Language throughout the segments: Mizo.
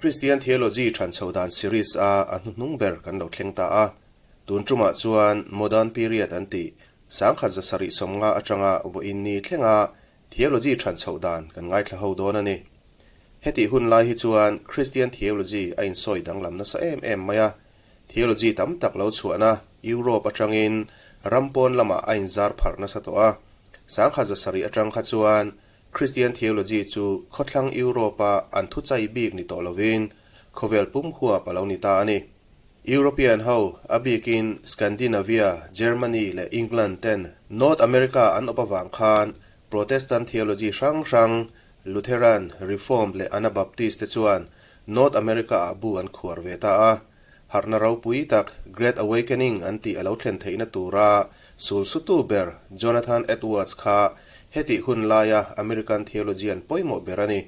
Christian Theology ṭhan chho dan series a a hnuhnung ber kan lo thleng ta a. Tun ṭumah chuan Modern Period an tih 1770 aṭanga vawiin ni thlenga Theology ṭhan chhoh dan kan ngaithla ho dawn a ni. Hetih hun lai hi chuan Christian Theology a insawi danglam nasa em em mai a, Theology tam tak lo chhuahna Europe aṭangin ram pawn lamah a inzar pharh nasa tawh a. 1700 aṭang kha chuan Christian Theology chu khawthlang Europe-a an thuchai bik ni tawh lovin khawvel pum huap a lo ni ta a ni. European ho, a bikin Scandinavia, Germany leh England ten North America an awp avang khan Protestant theology hrang hrang, Lutheran, Reformed leh Anabaptist te chuan North America ah bu an khuar ve ta a. Harhna ropui tak Great Awakening an tih a lo thlen theihna tura sulsutu ber Jonathan Edwards kha hetih hun laia American theologian pawimawh ber a ni.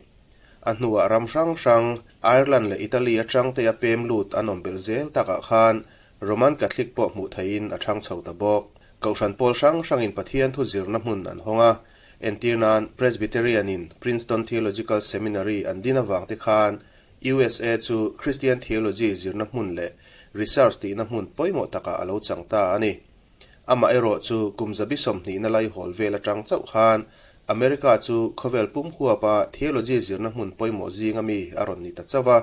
A hnuah ram hrang hrang, Ireland leh Italy atang te a pem lut an awm belh zel takah khan Roman Catholic pawh hmuh theihin a thang chho ta bawk. Kohhran pawl hrang hrangin Pathian thu zirna hmun an hawng a, entir nan Presbyterian-in Princeton Theological Seminary an din avang te khan USA chu Christian Theology zirna hmun leh research tihna hmun pawimawh takah a lo chang ta a ni. Amaherawh chu kum zabi sawmhnihna laihawl vel atang chauh khan America chu khawvel pum huapa theology zirna hmun pawimawh zinga mi a rawn ni ta chauh a.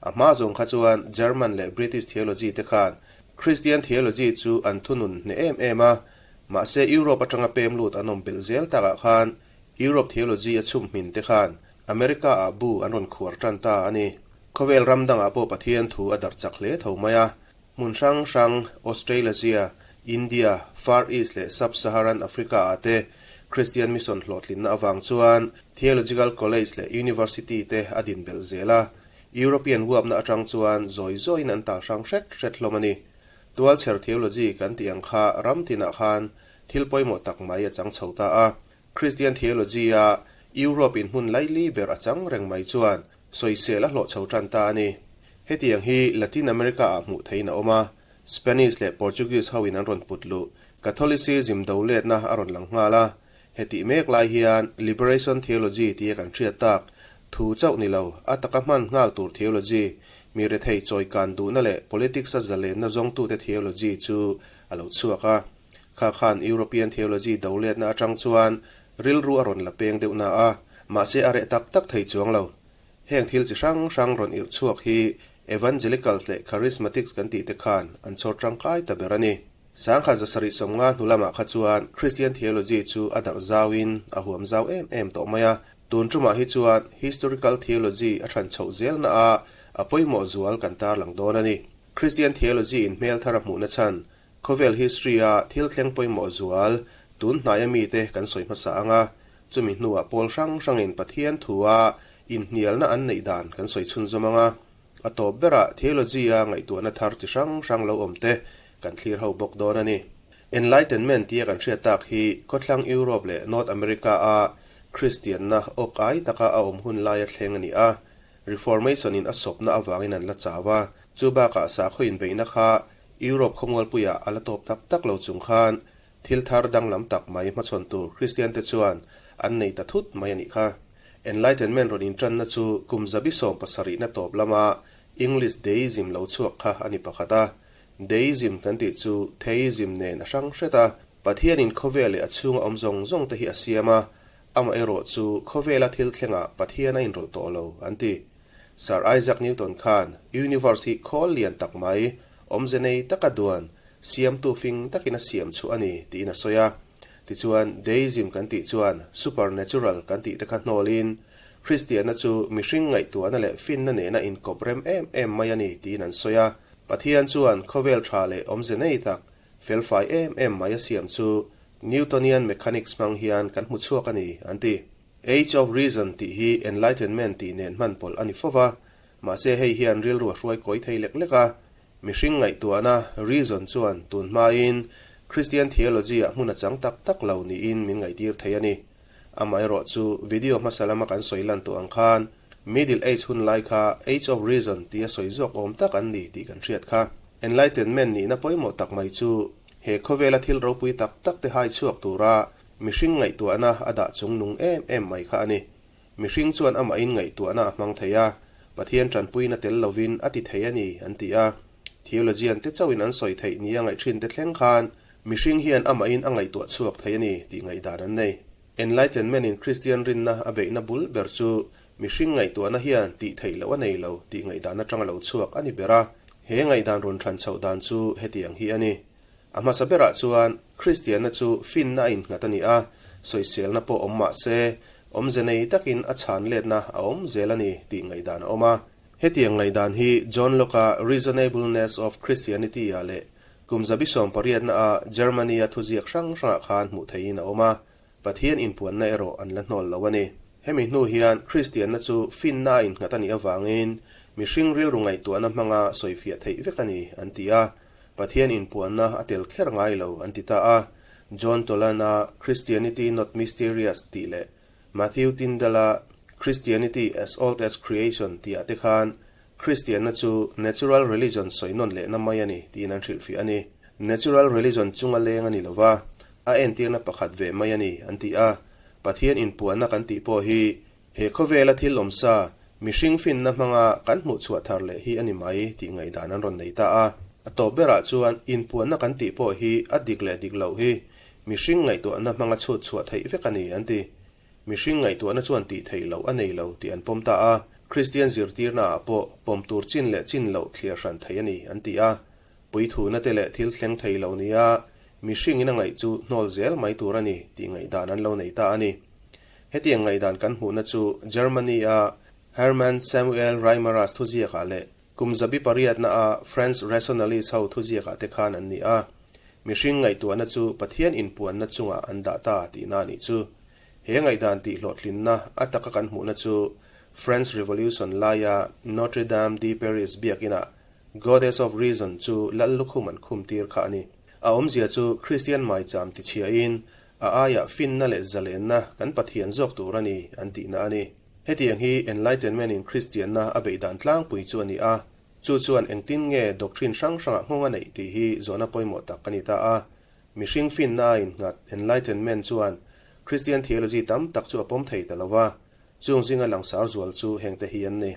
A hma zawng kha chuan German leh British theology te khan Christian theology chu an thunun hneh em em a, mahse Europe atanga pem lut an awm belh zel takah khan Europe theology a chhum hmin te khan America ah bu an rawn khuar tan ta a ni. Khawvel ram dangah pawh Pathian thu a darh chak hle tho mai a. Hmun hrang hrang, Australasia, India, Far East leh Sub-Saharan Africa ah te Christian mission hlawhtlinna avang chuan Theological College leh University te a din belh zel a, European huapna atang chuan zawi zawiin an tal hrang hret hret hlawm a ni. Tualchher theology kan tih ang kha ram tinah khan thil pawimawh tak mai a chang chho ta a. Christian theology a Europe in hmun laili ber a chang reng mai chuan sawisel a hlawh chho tan ta a ni. Hetiang hi Latin America ah hmuh theihin a awm a, Spanish leh Portuguese ho in an rawn put luh Catholicism do letna a rawn lang nghal a. Hetih mek lai hian Liberation Theology tia kan hriat tak thu chauh ni lo, a taka hman nghal tur theology, mi rethei chawikan duhna leh politics a zalenna zawngtute theology chu a lo chhuak a. Kha khan European theology do letna atang chuan rilru a rawn la peng deuh na a, mahse a reh tak tak thei chuang lo. Heng thil chi hrang hrang rawn irh chhuak hi Evangelicals leh Charismatics kan tih te khan an chhawr tangkai ta ber a ni. 1750 hnu lamah kha chuan Christian theology chu a darh zauin a huam zau em em tawh mai a, tun tumah hi chuan Historical theology a hran chhoh zelna a a pawimawh zual kan tarlang dawn a ni. Christian theology in hmel thar a hmuhna chhan Khawvel history-a thil thleng pawimawh zual tun hnaia mite kan sawi hmasa ang a, chumi hnuah pawl hrang hrangin Pathian thua inhnialna an neih dan kan sawi chhunzawm ang a, a tawp berah theology-a ngaihtuahna thar chi hrang hrang lo awm te kan thlir ho bawk dawn a ni. Enlightenment tia kan hriat tak hi khawthlang Europe leh North America-a Kristianna awk ai taka a awm hun laia thleng a ni a, Reformation-in a sawpna avangin an la chau a, chu bakah sakhaw inbeihna kha Europe khawmualpuiah a la tawp tak tak lo chung khan thil thar danglam tak mai hmachhawn tur Kristiante chuan an nei ta thut mai a nih kha. Enlightenment rawn intanna chu kum zabi 70na tawp lama English Deism lo chhuak kha a ni pakhat a. Deism kan tih chu Theism nen a hrang hret a, Pathianin khawvel leh a chhunga awm zawng zawng te hi a siam a, amaherawh chu khawvela thil thlengah Pathian a inrawlh tawh lo an ti. Sir Isaac Newton khan universe hi khawl lian tak mai, awmze nei taka duan, siamtu fing takin a siam chhuah a ni tiin a sawi a. Tichuan, deism kan tih chuan supernatural kan tih te kha hnawlin, Kristianna chu mihring ngaihtuahna leh finna nena inkawp rem em em mai a ni tiin an sawi a. Pathian chuan khawvel tha leh awmze nei tak, felfai em em mai a siam chu Newtonian mechanics hmang hian kan hmu chhuak a ni an ti. Age of Reason tih hi Enlightenment tih nen hman pawlh a ni fo va, mahse hei hian rilru a hruai kawi thei lek lek a. Mihring ngaihtuahna, reason, chuan tun hmain Christian theology-ah hmun a chang tak tak lo niin min ngaihtir thei a ni. Amaherawh chu video hmasa lama kan sawi lan tawh ang khan Middle Age hun lai kha Age of Reason tia sawi zawk awm tak an ni tih kan hriat kha. Enlightenment nihna pawimawh tak mai chu he khawvela thil ropui tak tak te hai chhuak tura Mihring ngaihtuahna a dah chung nung em em mai kha a ni. Mihring chuan amahin ngaihtuahna a hmang thei a. Pathian tanpuina tel lovin a ti thei a ni, an ti a. Theologian te chauhin an sawi theih nia ngaih thin te thleng khan mihring hian amahin a ngaihtuah chhuak thei a ni tih ngaihdan an nei. Enlightenment in Kristian rinna a beihna bul ber chu mihring ngaihtuahna hian tih theih loh a nei lo tih ngaihdan atanga lo chhuak a ni ber a. He ngaihdan rawn thlan chhoh dan chu hetiang hi a ni. A hmasa berah chuan Kristianna chu finna a innghat a ni a, sawiselna pawh awm mah se, awmze nei takin a chhan letna a awm zel a ni tih ngaihdan a awm a. Hetiang ngaihdan hi John Locke-a Reasonableness of Christianity-ah leh kum 1800-a Germany-a thuziak hrang hrangah khan hmuh theihin a awm a, Pathian inpuanna erawh an la hnawl lo a ni. Hemi hnu hian Kristianna chu finna a innghat a nih avangin mihring rilru ngaihtuahna hmanga sawifiah theih vek a ni, an ti a. Pathian inpuanna a tel kher ngai lo, an ti ta a. John Tolan-a Christianity Not Mysterious tih leh Matthew Tindall-a Christianity as Old as Creation tihah te khan Kristianna chu natural religion sawi nawn lehna mai a ni tiin an hrilhfiah a ni. Natural religion chunga leng a ni lo va, a entirna pakhat ve mai a ni, an ti a. Pathian inpuanna kan tih pawh hi he khawvela thil awmsa, mihring finna hmanga kan hmuh chhuah thar leh hi a ni mai tih ngaihdan an rawn nei ta a. A tawp berah chuan inpuanna kan tih pawh hi a dik leh dik loh hi mihring ngaihtuahna hmanga chhut chhuah theih vek a ni, an ti. Mihring ngaihtuahna chuan tih theih loh a nei lo tih an pawm ta a, Kristian zirtirnaah pawh pawm tur chin leh chin loh thliar hran thei a ni, an ti a. Puithuna te leh thil thleng thei lo nia mihringin a ngaih chu hnawl zel mai tur a ni tih ngaihdan an lo nei ta a ni. Hetiang ngaihdan kan hmuhna chu Germany-a Hermann Samuel Reimarus thuziakah leh Kum 1800-a French Rationalist ho thuziakah te khan an ni a, mihring ngaihtuahna chu Pathian inpuanna chungah an dah ta tihna a nih chu. He ngaihdan tihhlawhtlinna a taka kan hmuhna chu French Revolution laia Notre Dame de Paris biakinah Goddess of Reason chu lal lukhum an khum tir kha a ni. A awmzia chu Kristian maicham tichhiahin a aiah finna leh zalenna kan Pathian zawk tur a ni an tihna a ni. Hetiang hi Enlightenment in Kristianna a beih dan tlangpui chu a ni a, chu chuan engtin nge doctrine hrang hrangah nghawng a neih tih hi zawhna pawimawh tak a ni ta a. Mihring finna a innghat Enlightenment chuan Christian theology tam tak chu a pawm thei ta lo va, chung zinga langsar zual chu hengte hi an ni.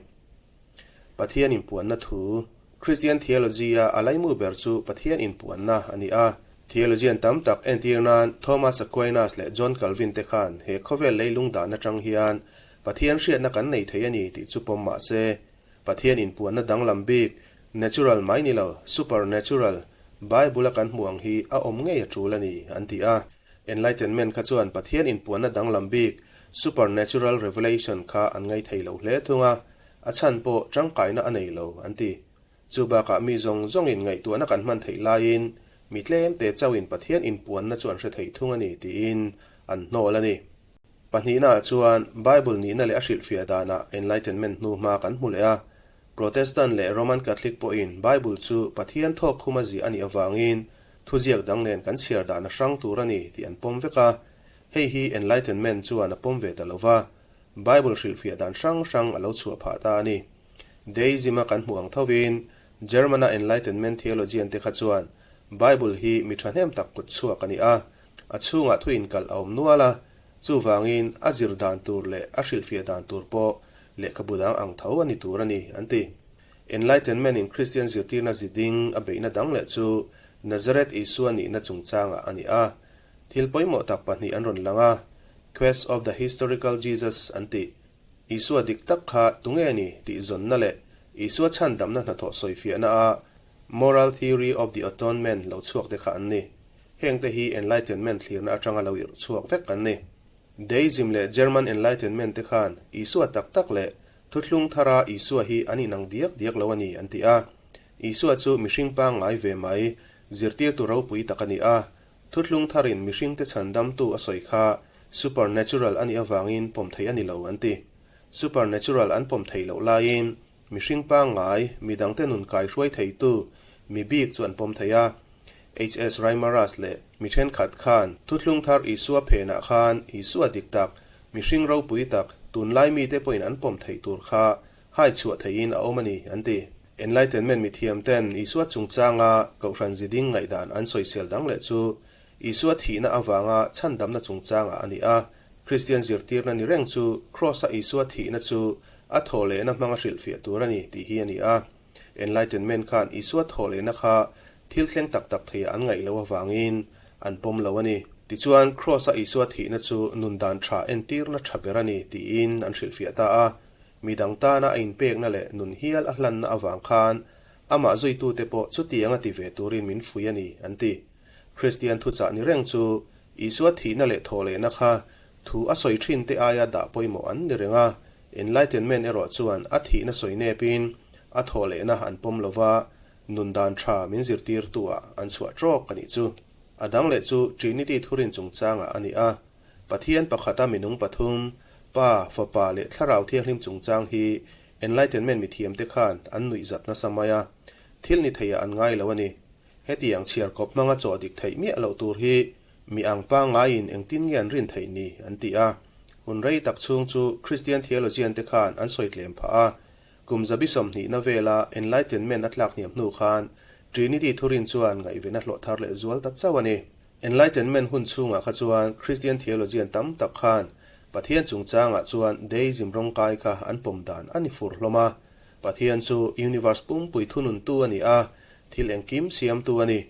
Pathian inpuanna thu, Christian theology-a a laimu ber chu Pathian inpuanna a ni a. Theologian tam tak entir nan Thomas Aquinas leh John Calvin te khan he khawvel leilung dan atang hian Pathian hriatna kan nei thei a ni tih chu pawm mah se, Pathian inpuanna danglam bik, natural mai ni lo, supernatural, Bible-a kan hmuh ang hi a awm ngei a tul a ni, an ti a. Enlightenment kha chuan Pathian inpuanna danglam bik, supernatural revelation, kha an ngaithei lo hle thung a, a chhan pawh tangkaina a nei lo, an ti. Chu bakah mi zawng zawngin ngaihtuahna kan hman theih laiin mi tlemte chauhin Pathian inpuanna chu an hre thei thung a ni tiin an hnawl a ni. Pahnihnaah chuan Bible nihna leh a hrilhfiah danah Enlightenment hnu hma kan hmu leh a. Protestant leh Roman Catholic pawhin Bible chu Pathian thawk khuma ziah a nih avangin thuziak dang nen kan chhiar dan a hrang tur a ni tih an pawm vek a. Hei hi Enlightenment chuan a pawm ve ta lo va, Bible hrilhfiah dan hrang hrang a lo chhuah phah ta a ni. Deism-a kan hmuh ang thovin, German-a Enlightenment theologian te kha chuan Bible hi mi thahnem tak kut chhuak a ni a, a chhungah thu inkalh a awm nual a, chuvangin a zir dan tur leh a hrilhfiah dan tur pawh lehkhabu dang ang tho a ni tur a ni, an ti. Enlightenment in Kristian zirtirna ziding a beihna dang leh chu Nazareth Isua nihna chungchangah a ni a. Thil pawimawh tak pahnih an rawn lang a, Quest of the Historical Jesus an tih. Isua dik tak kha tunge ni tih zawnna leh Isua chhandamna hnathawh sawifiahna a Moral Theory of the Atonement lo chhuak te kha an ni. Hengte hi Enlightenment thlirna atanga lo irh chhuak vek an ni. Deism leh German Enlightenment te khan Isua tak tak leh Thuthlung thara Isua hi an inang diak diak lo a ni an ti a. Isua chu mihring pangngai ve mai, zirtirtu ropui tak a ni a, Thuthlung tharin mihringte chhandamtu a sawi kha supernatural a nih avangin pawm theih a ni lo an ti. Supernatural an pawm theih loh laiin mihring pangngai, midangte nun kaihruai theitu mi bik chu an pawm thei a. HS Reimarus leh mi thenkhat khan Thuthlung thar Isua phenah khan Isua dik tak, mihring ropui tak, tunlai mite pawhin an pawm theih tur kha hai chhuah theihin a awm a ni, an ti. Enlightenment mithiam ten Isua chungchanga Kohhran ziding ngaihdan an sawisel dang leh chu Isua thihna avanga chhandamna chungchangah a ni a. Kristian zirtirna ni reng chu Kraws-a Isua thihna chu a thawhlehna hmanga hrilhfiah tur a ni tih hi a ni a. Enlightenment khan Isua thawhlehna kha thil thleng tak tak theiah an ngaih loh avangin an pawm lo a ni. Tichuan, Kraws-a Isua thihna chu nun dan tha entirna tha ber a ni tiin an hrilhfiah ta a. Mi dang tana a inpekna leh nun hial a hlanna avang khan amah zuitute pawh chutiang a ti ve turin min fuih a ni, an ti. Kristian thuchah ni reng chu Isua thihna leh thawhlehna kha thu a sawi thin te aia dah pawimawh an ni reng a, Enlightenment erawh chuan a thihna sawi nepin a thawhlehna an pawm lo va, nun dan tha min zirtirtu ah an chhuah trawk a nih chu. A dang leh chu Trinity thurin chungchangah a ni a, Pathian pakhata minung pathum, Pa, Fapa leh Thlarau Thianghlim chungchang hi Enlightenment mithiamte khan an nuihzat nasa mai a, thil ni theiah an ngai lo a ni. Hetiang chhiar kawp hmanga chaw dik theih miah loh tur hi mi ang pangngaiin engtin nge an rin theih ni an ti a. Hun rei tak chhung chu Kristian theologian te khan an sawi tlem phah a. Kum zabi sawmhnihna vela Enlightenment a tlak hniam hnu khan Trinity thurin chuan ngaihven a hlawh thar leh zual ta chauh a ni. Enlightenment hun chhungah kha chuan Kristian theologian tam tak khan Pathian chungchangah chuan deism rawngkai kha an pawm dan a ni fur hlawm a. Pathian chu universe pumpui thununtu a ni a, Thil engkim siamtu a ni.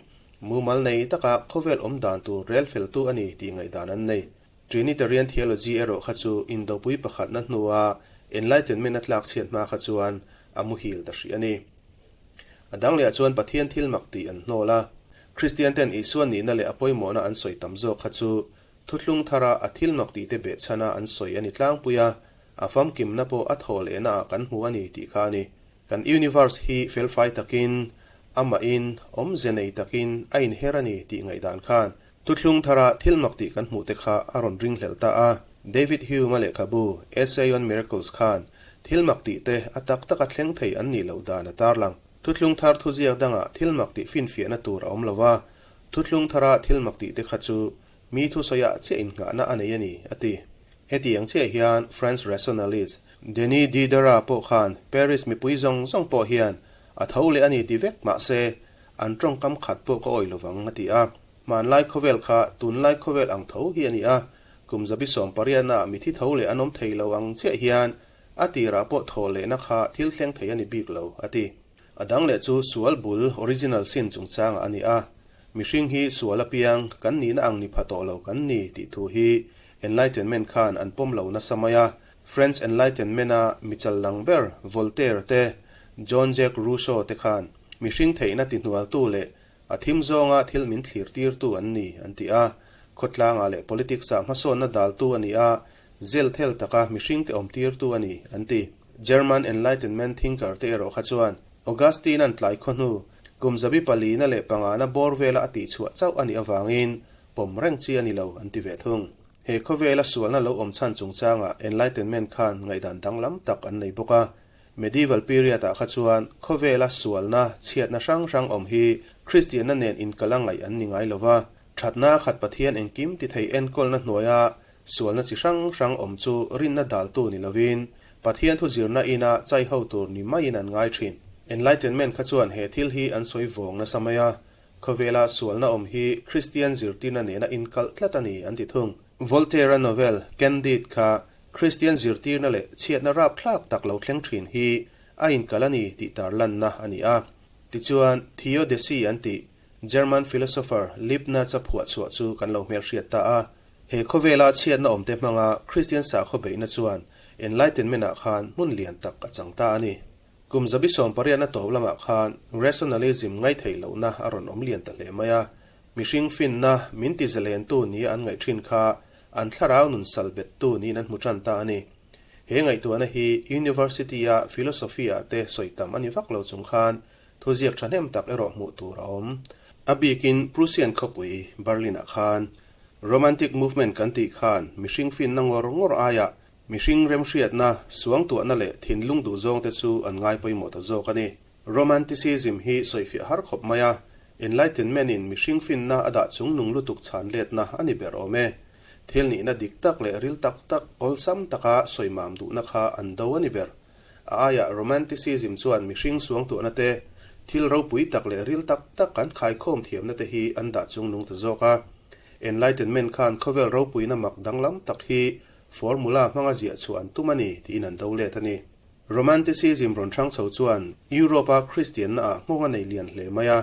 Mumal nei taka khawvel awm dan tur rel feltu a ni tih ngaihdan an nei. Trinitarian theology erawh kha chu indopui pakhatna hnua Enlightenment a tlak chhiat hma kha chuan a muhil ta hrih a ni. A dang lehah chuan Pathian thil mak tih an hnawl a. Kristian ten Isua nihna leh a pawimawhna an sawi tam zawk kha chu thuthlung thara a thil mak tihte behchhana an sawi a ni tlangpui a, a famkimna pawh a thaw lehna ah kan hmu a ni tih kha a ni. Kan universe hi felfai takin, amahin, awmze nei takin a inher a ni tih ngaihdan khan thuthlung thara thil mak tih kan hmuh te kha a rawn ringhlelh ta a. David Hume-a lehkhabu Essay on Miracles khan thil mak tih te a tak taka thleng thei an nih loh dan a tarlang. Thuthlung thar thuziak dangah thil mak tih finfiahna tur a awm lo va, thuthlung thara thil mak tih te kha chu Mi thusawiah chiah innghahna a nei a ni, a ti. Hetiang chiah hian French rationalist Denis Diderot pawh khan Paris mipui zawng zawng pawh hian a tho leh a ni ti vek mah se, an tawngkam khat pawh ka awih lovang, a ti a. Hmanlai khawvel kha tunlai khawvel ang tho hi a ni a, kum zabi sawmpariatnaah mithi tho leh an awm thei lo ang chiah hian a tirah pawh thaw lehna kha thil thleng thei a ni bik lo, a ti. A dang leh chu sual bul, original sin, chungchangah a ni a. Mihring hi sual apiang kan nihna ang ni pha tawh lo kan ni tih thu hi Enlightenment khan an pawm lo nasa mai a. French Enlightenment-a michal lang ber Voltaire te, John Jacques Rousseau te khan mihring theihna tihnualtu leh a thim zawnga thil min thlirtirtu an ni an ti a. Khawtlangah leh politics-ah hmasawnna daltu a ni a, zel thel taka mihringte awmtirtu a ni an ti. German Enlightenment thinker te erawh kha chuan Augustine-a'n tlai khaw hnu kum zabi palina leh pangana bawr vela a tihchhuah chauh a nih avangin pawm reng chi a ni lo an ti ve thung. He khawvela sualna lo awm chhan chungchangah Enlightenment khan ngaihdan danglam tak an nei bawk a. Medieval period-ah kha chuan khawvela sualna chhiatna hrang hrang awm hi Kristianna nen inkala ngaih an ni ngai lo va, thatna khat Pathian engkim ti thei enkawlna hnuaia Sualna chi hrang hrang awm chu rinna daltu ni lovin, Pathian thu zirna ina chai ho tur ni maiin an ngai thin. Enlightenment kha chuan he thil hi an sawi vawng nasa mai a, khawvela sualna awm hi Kristian zirtirna nena inkalh tlat a ni an ti thung. Voltaire-a novel Candide kha Kristian zirtirna leh chhiatna rapthlak tak lo thleng thin hi a inkalh a ni tih tarlanna a ni a. Tichuan, Theodicy an tih German philosopher Leibniz-a phuahchhuah chu kan lo hmelhriat ta a. He khawvela chhiatna awmte hmanga Kristian sakhaw beihna chuan Enlightenment-ah khan hmun lian tak a chang ta a ni. Kum zabi sawmpariatna tawp lamah khan Rationalism ngaihtheih lohna a rawn awm lian ta hle mai a. Mihring finna min tizalentu nia an ngaih thin kha an thlarau nun sal bettu niin an hmu tan ta a ni. He ngaihtuahna hi University-a Philosophy-ah te sawi tam a ni vak lo chung khan Thuziak thahnem tak erawh hmuh tur a awm. A bikin Prussian khawpui Berlin-ah khan Romantic Movement kan tih khan mihring finna ngawr ngawr aiah mihring remhriatna, suangtuahna leh thinlung duhzawngte chu an ngai pawimawh ta zawk a ni. Romanticism hi sawifiah har khawp mai a, Enlightenment-in mihring finna a dah chungnung lutuk chhan letna a ni ber awm e. Thil nihna dik tak leh ril tak tak awlsam taka sawimam duhna kha an do a ni ber. A aiah Romanticism chuan mihring suangtuahna te, thil ropui tak leh ril tak tak kan khaikhawm thiamna te hi an dah chungnung ta zawk a. Enlightenment khan khawvel ropuina mak danglam tak hi formula hmanga ziah chhuah an tum a ni tiin an do let a ni. Romanticism rawn hrang chho chuan Europe-a Kristianna ah nghawng a nei lian hle mai a,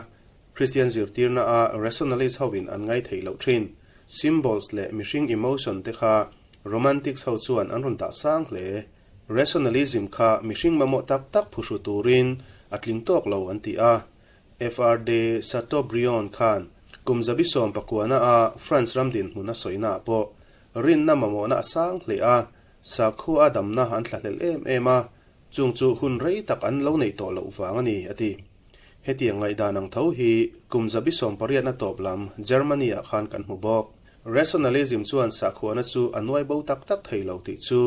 Kristian zirtirna a Rationalist ho in an ngai theih loh thin. Symbols leh mihring emotion te kha Romantics ho chuan an rawn dah sang hle. Rationalism kha mihring mamawh tak tak phuhru turin a tling tawk lo an ti a. Fr. De Chateaubriand khan kum 1900 a France ram dinhmun a sawina ah pawh rinna mamawhna a sang hle a, sakhua a damna an thlahlel em em a, chung chu hun rei tak an lo neih tawh loh vang a ni, a ti. Hetiang ngaihdan ang tho hi kum 1800 tawp lam Germany-ah khan kan hmu bawk. Rationalism chuan sakhuana chu a nuai bo tak tak thei lo tih chu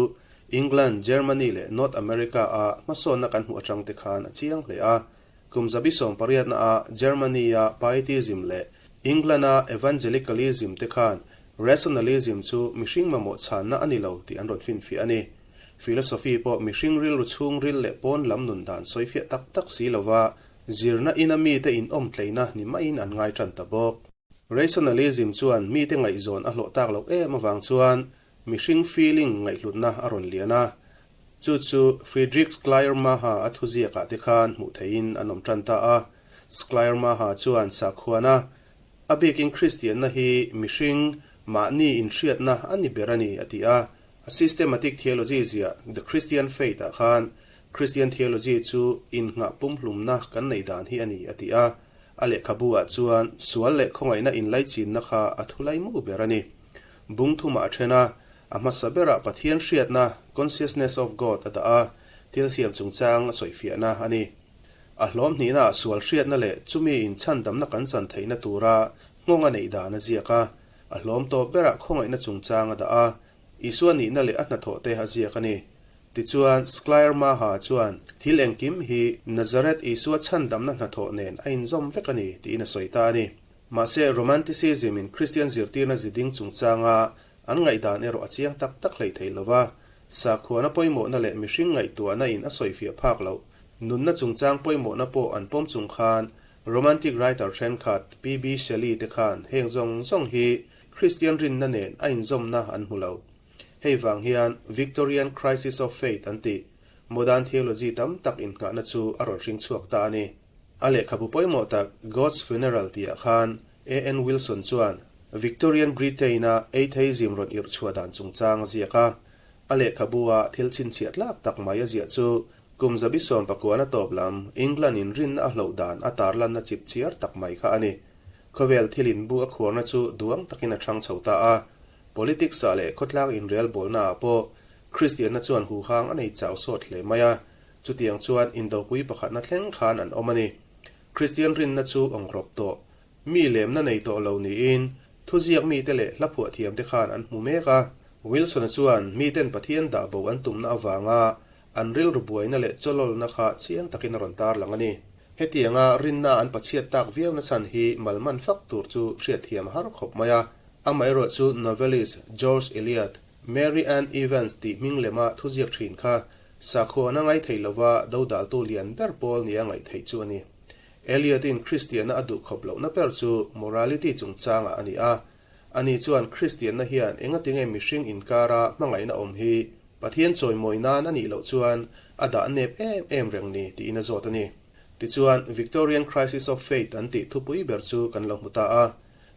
England, Germany leh North America-a hmasawnna kan hmuh atang te khan a chiang hle a. Kum 1800-a Germany-a Pietism leh England-a Evangelicalism te khan Rationalism chu mihring mamawh chhanna a ni lo tih an rawn finfiah a ni. Philosophy pawh mihring rilru chhungril leh pawn lam nun dan sawifiah tak tak si lova zirna ina mite inawm tleina ni maiin an ngai tan ta bawk. Rationalism chuan mite ngaihzawn a hlawh tak loh em avang chuan mihring feeling ngaihhlutna a rawn lian a. Chu chu Friedrich Schleiermacher a thuziakah te khan hmuh theihin an awm tan ta a. Schleiermacher chuan sakhuana, a bikin Kristianna hi mihring mahni inhriatna a ni ber a ni a ti a. A systematic theology ziah The Christian Faith ah khan Christian theology chu innghah pumhlumna kan neih dan hi a ni a ti a. A lehkhabu ah chuan sual leh khawngaihna inlaichinna kha a thu laimu ber a ni. Bung thumah a then a, a hmasa berah Pathian hriatna, consciousness of God, a dah a, thil siam chungchang a sawifiahna a ni. A hlawm hnihnaah sual hriatna leh chumi inchhandamna kan chan theihna tura nghawng a neih dan a ziak a, a hlawm tawp berah khawngaihna chungchang a dah a, Isua nihna leh a hnathawh te a ziak a ni. Tichuan, Schleiermacher chuan thil engkim hi Nazareth Isua chhandamna hnathawh nen a inzawm vek a ni tiin a sawi ta a ni. Mahse, Romanticism in Kristian zirtirna ziding chungchanga an ngaihdan erawh a chiang tak tak hlei thei lo va, sakhuana pawimawhna leh mihring ngaihtuahna in a sawifiah phak loh nunna chungchang pawimawhna pawh an pawm chung khan Romantic writer thenkhat PB Shelley te khan heng zawng zawng hi Kristian rinna nen a inzawmna an hmu lo. Hei vang hian Victorian Crisis of Faith an tih, modern theology tam tak innghahna chu a rawn hring chhuak ta a ni. A lehkhabu pawimawh tak God's Funeral tihah khan A. N. Wilson chuan Victorian Britain-a atheism rawn irh chhuah dan chungchang a ziak a. A lehkhabu-a thil chhinchhiah tlak tak mai a ziah chu kum 1900 tawp lam England-in rinna a hloh dan a tarlanna chipchiar tak mai kha a ni. Khawvel thil inbu a khuarna chu duang takin a hrang chho ta a. Politics-ah leh khawtlang inrelbawlnaah pawh Kristianna chuan huhang a nei chau sawt hle mai a, chutiang chuan indopui pakhatna thleng khan an awm a ni. Kristian rinna chu awngrawp tawh, mi lemna nei tawh lo niin thuziak mite leh hla phuah thiamte khan an hmu mek a. Wilson-a chuan miten Pathian dah bo an tumna avanga An rilru buaina leh chawlawlna kha chiang takin a rawn tarlang a ni. Hetianga rinna an pachhiat tak viauna chhan hi malman fak tur chu hriatthiam a har khawp mai a. Amaherawh chu novelist George Eliot, Mary Ann Evans tih hming lema thuziak thin kha sakhuana ngai thei lova dodaltu lian ber pawl nia ngaih theih chu a ni. Eliot-in Kristianna a duh khawp lohna ber chu morality chungchangah a ni a. Ani chuan Kristianna hian engatinge mihring inkara hmangaihna awm hi Pathian chawimawi nan a nih loh chuan a dah nep em em reng ni tiin a zawt a ni. Tichuan, Victorian Crisis of Faith an tih thupui ber chu kan lo hmu ta a.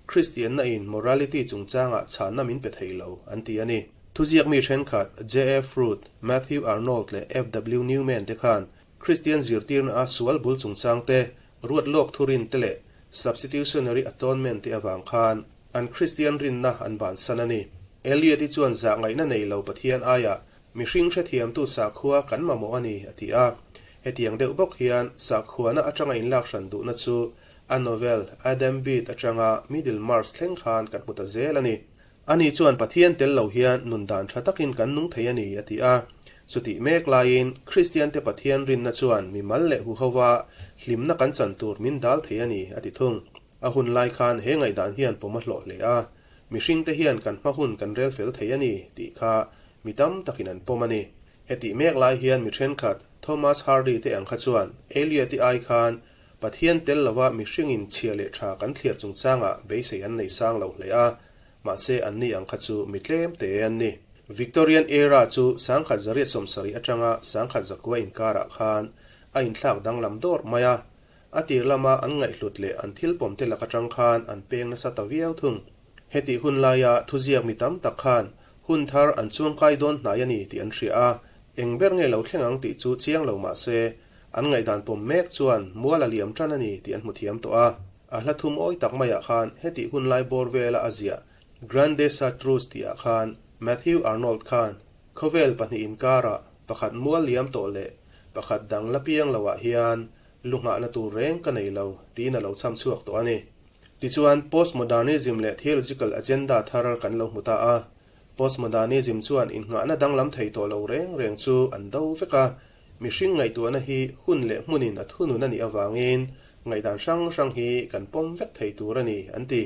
Kristianna in morality chungchangah chhanna min pe thei lo an ti a ni. Thuziak mi thenkhat J. A. Froude, Matthew Arnold leh F. W. Newman te khan Kristian zirtirna a sual bul chungchang te, ruat lawk thurin te leh substitutionary atonement te avang khan An Kristian rinna an bansan a ni. Eliot-i chuan zah ngaihna nei lo Pathian aiah mihring hrethiamtu sakhua kan mamawh a ni, a ti a. Hetiang deuh bawk hian sakhuana atanga inlak hran duhna chu a novel Adam Bede atanga Middlemarch thleng khan kan hmu ta zel a ni. Ani chuan Pathian tel lo hian nun dan tha takin kan nung thei a ni, a ti a. Chutih mek laiin Kristiante Pathian rinna chuan mimal leh huhova hlimna kan chan tur min dal thei a ni, a ti thung. A hun lai khan he ngaihdan hian pawm a hlawh hle a, mihringte hian kan hma hun kan rel fel thei a ni tih kha mi tam takin an pawm a ni. Hetih mek lai hian mi thenkhat Thomas Hardy te ang kha chuan Eliot-i ai khan Pathian tel lova mihringin chhia leh tha kan thliar chungchangah beisei an nei sang lo hle a, mahse anni ang kha chu mi tlem te an ni. Victorian Era chu 1870 atanga 1900 inkarah khan a inthlak danglam dawrh mai a, a tir lama an ngaihhlut leh an thil pawmte lak atang khan an peng nasa ta viau thung. Hetih hun laia thuziak mi tam tak khan hun thar an chuangkai dawn hnai a ni tih an hria a, eng ber nge lo thleng ang tih chu chiang lo mah se, an ngaihdan pawm mek chuan mual a liam tan a ni tih an hmu thiam tawh a. A hla thum awi tak maiah khan hetih hun lai bawr vela a ziah Grande Chartreuse tihah khan Matthew Arnold khan khawvel pahnih inkarah pakhat mual liam tawh leh pakhat dang la piang loah hian lu nghahna tur reng ka nei lo tiin a lo chham chhuak tawh a ni. Tichuan, Postmodernism leh theological agenda thar kan lo hmu ta a. Postmodernism chuan innghahna danglam thei tawh lo reng reng chu an do vek a, mihring ngaihtuahna hi hun leh hmunin a thunun a nih avangin ngaihdan hrang hrang hi kan pawm vek thei tur a ni, an ti.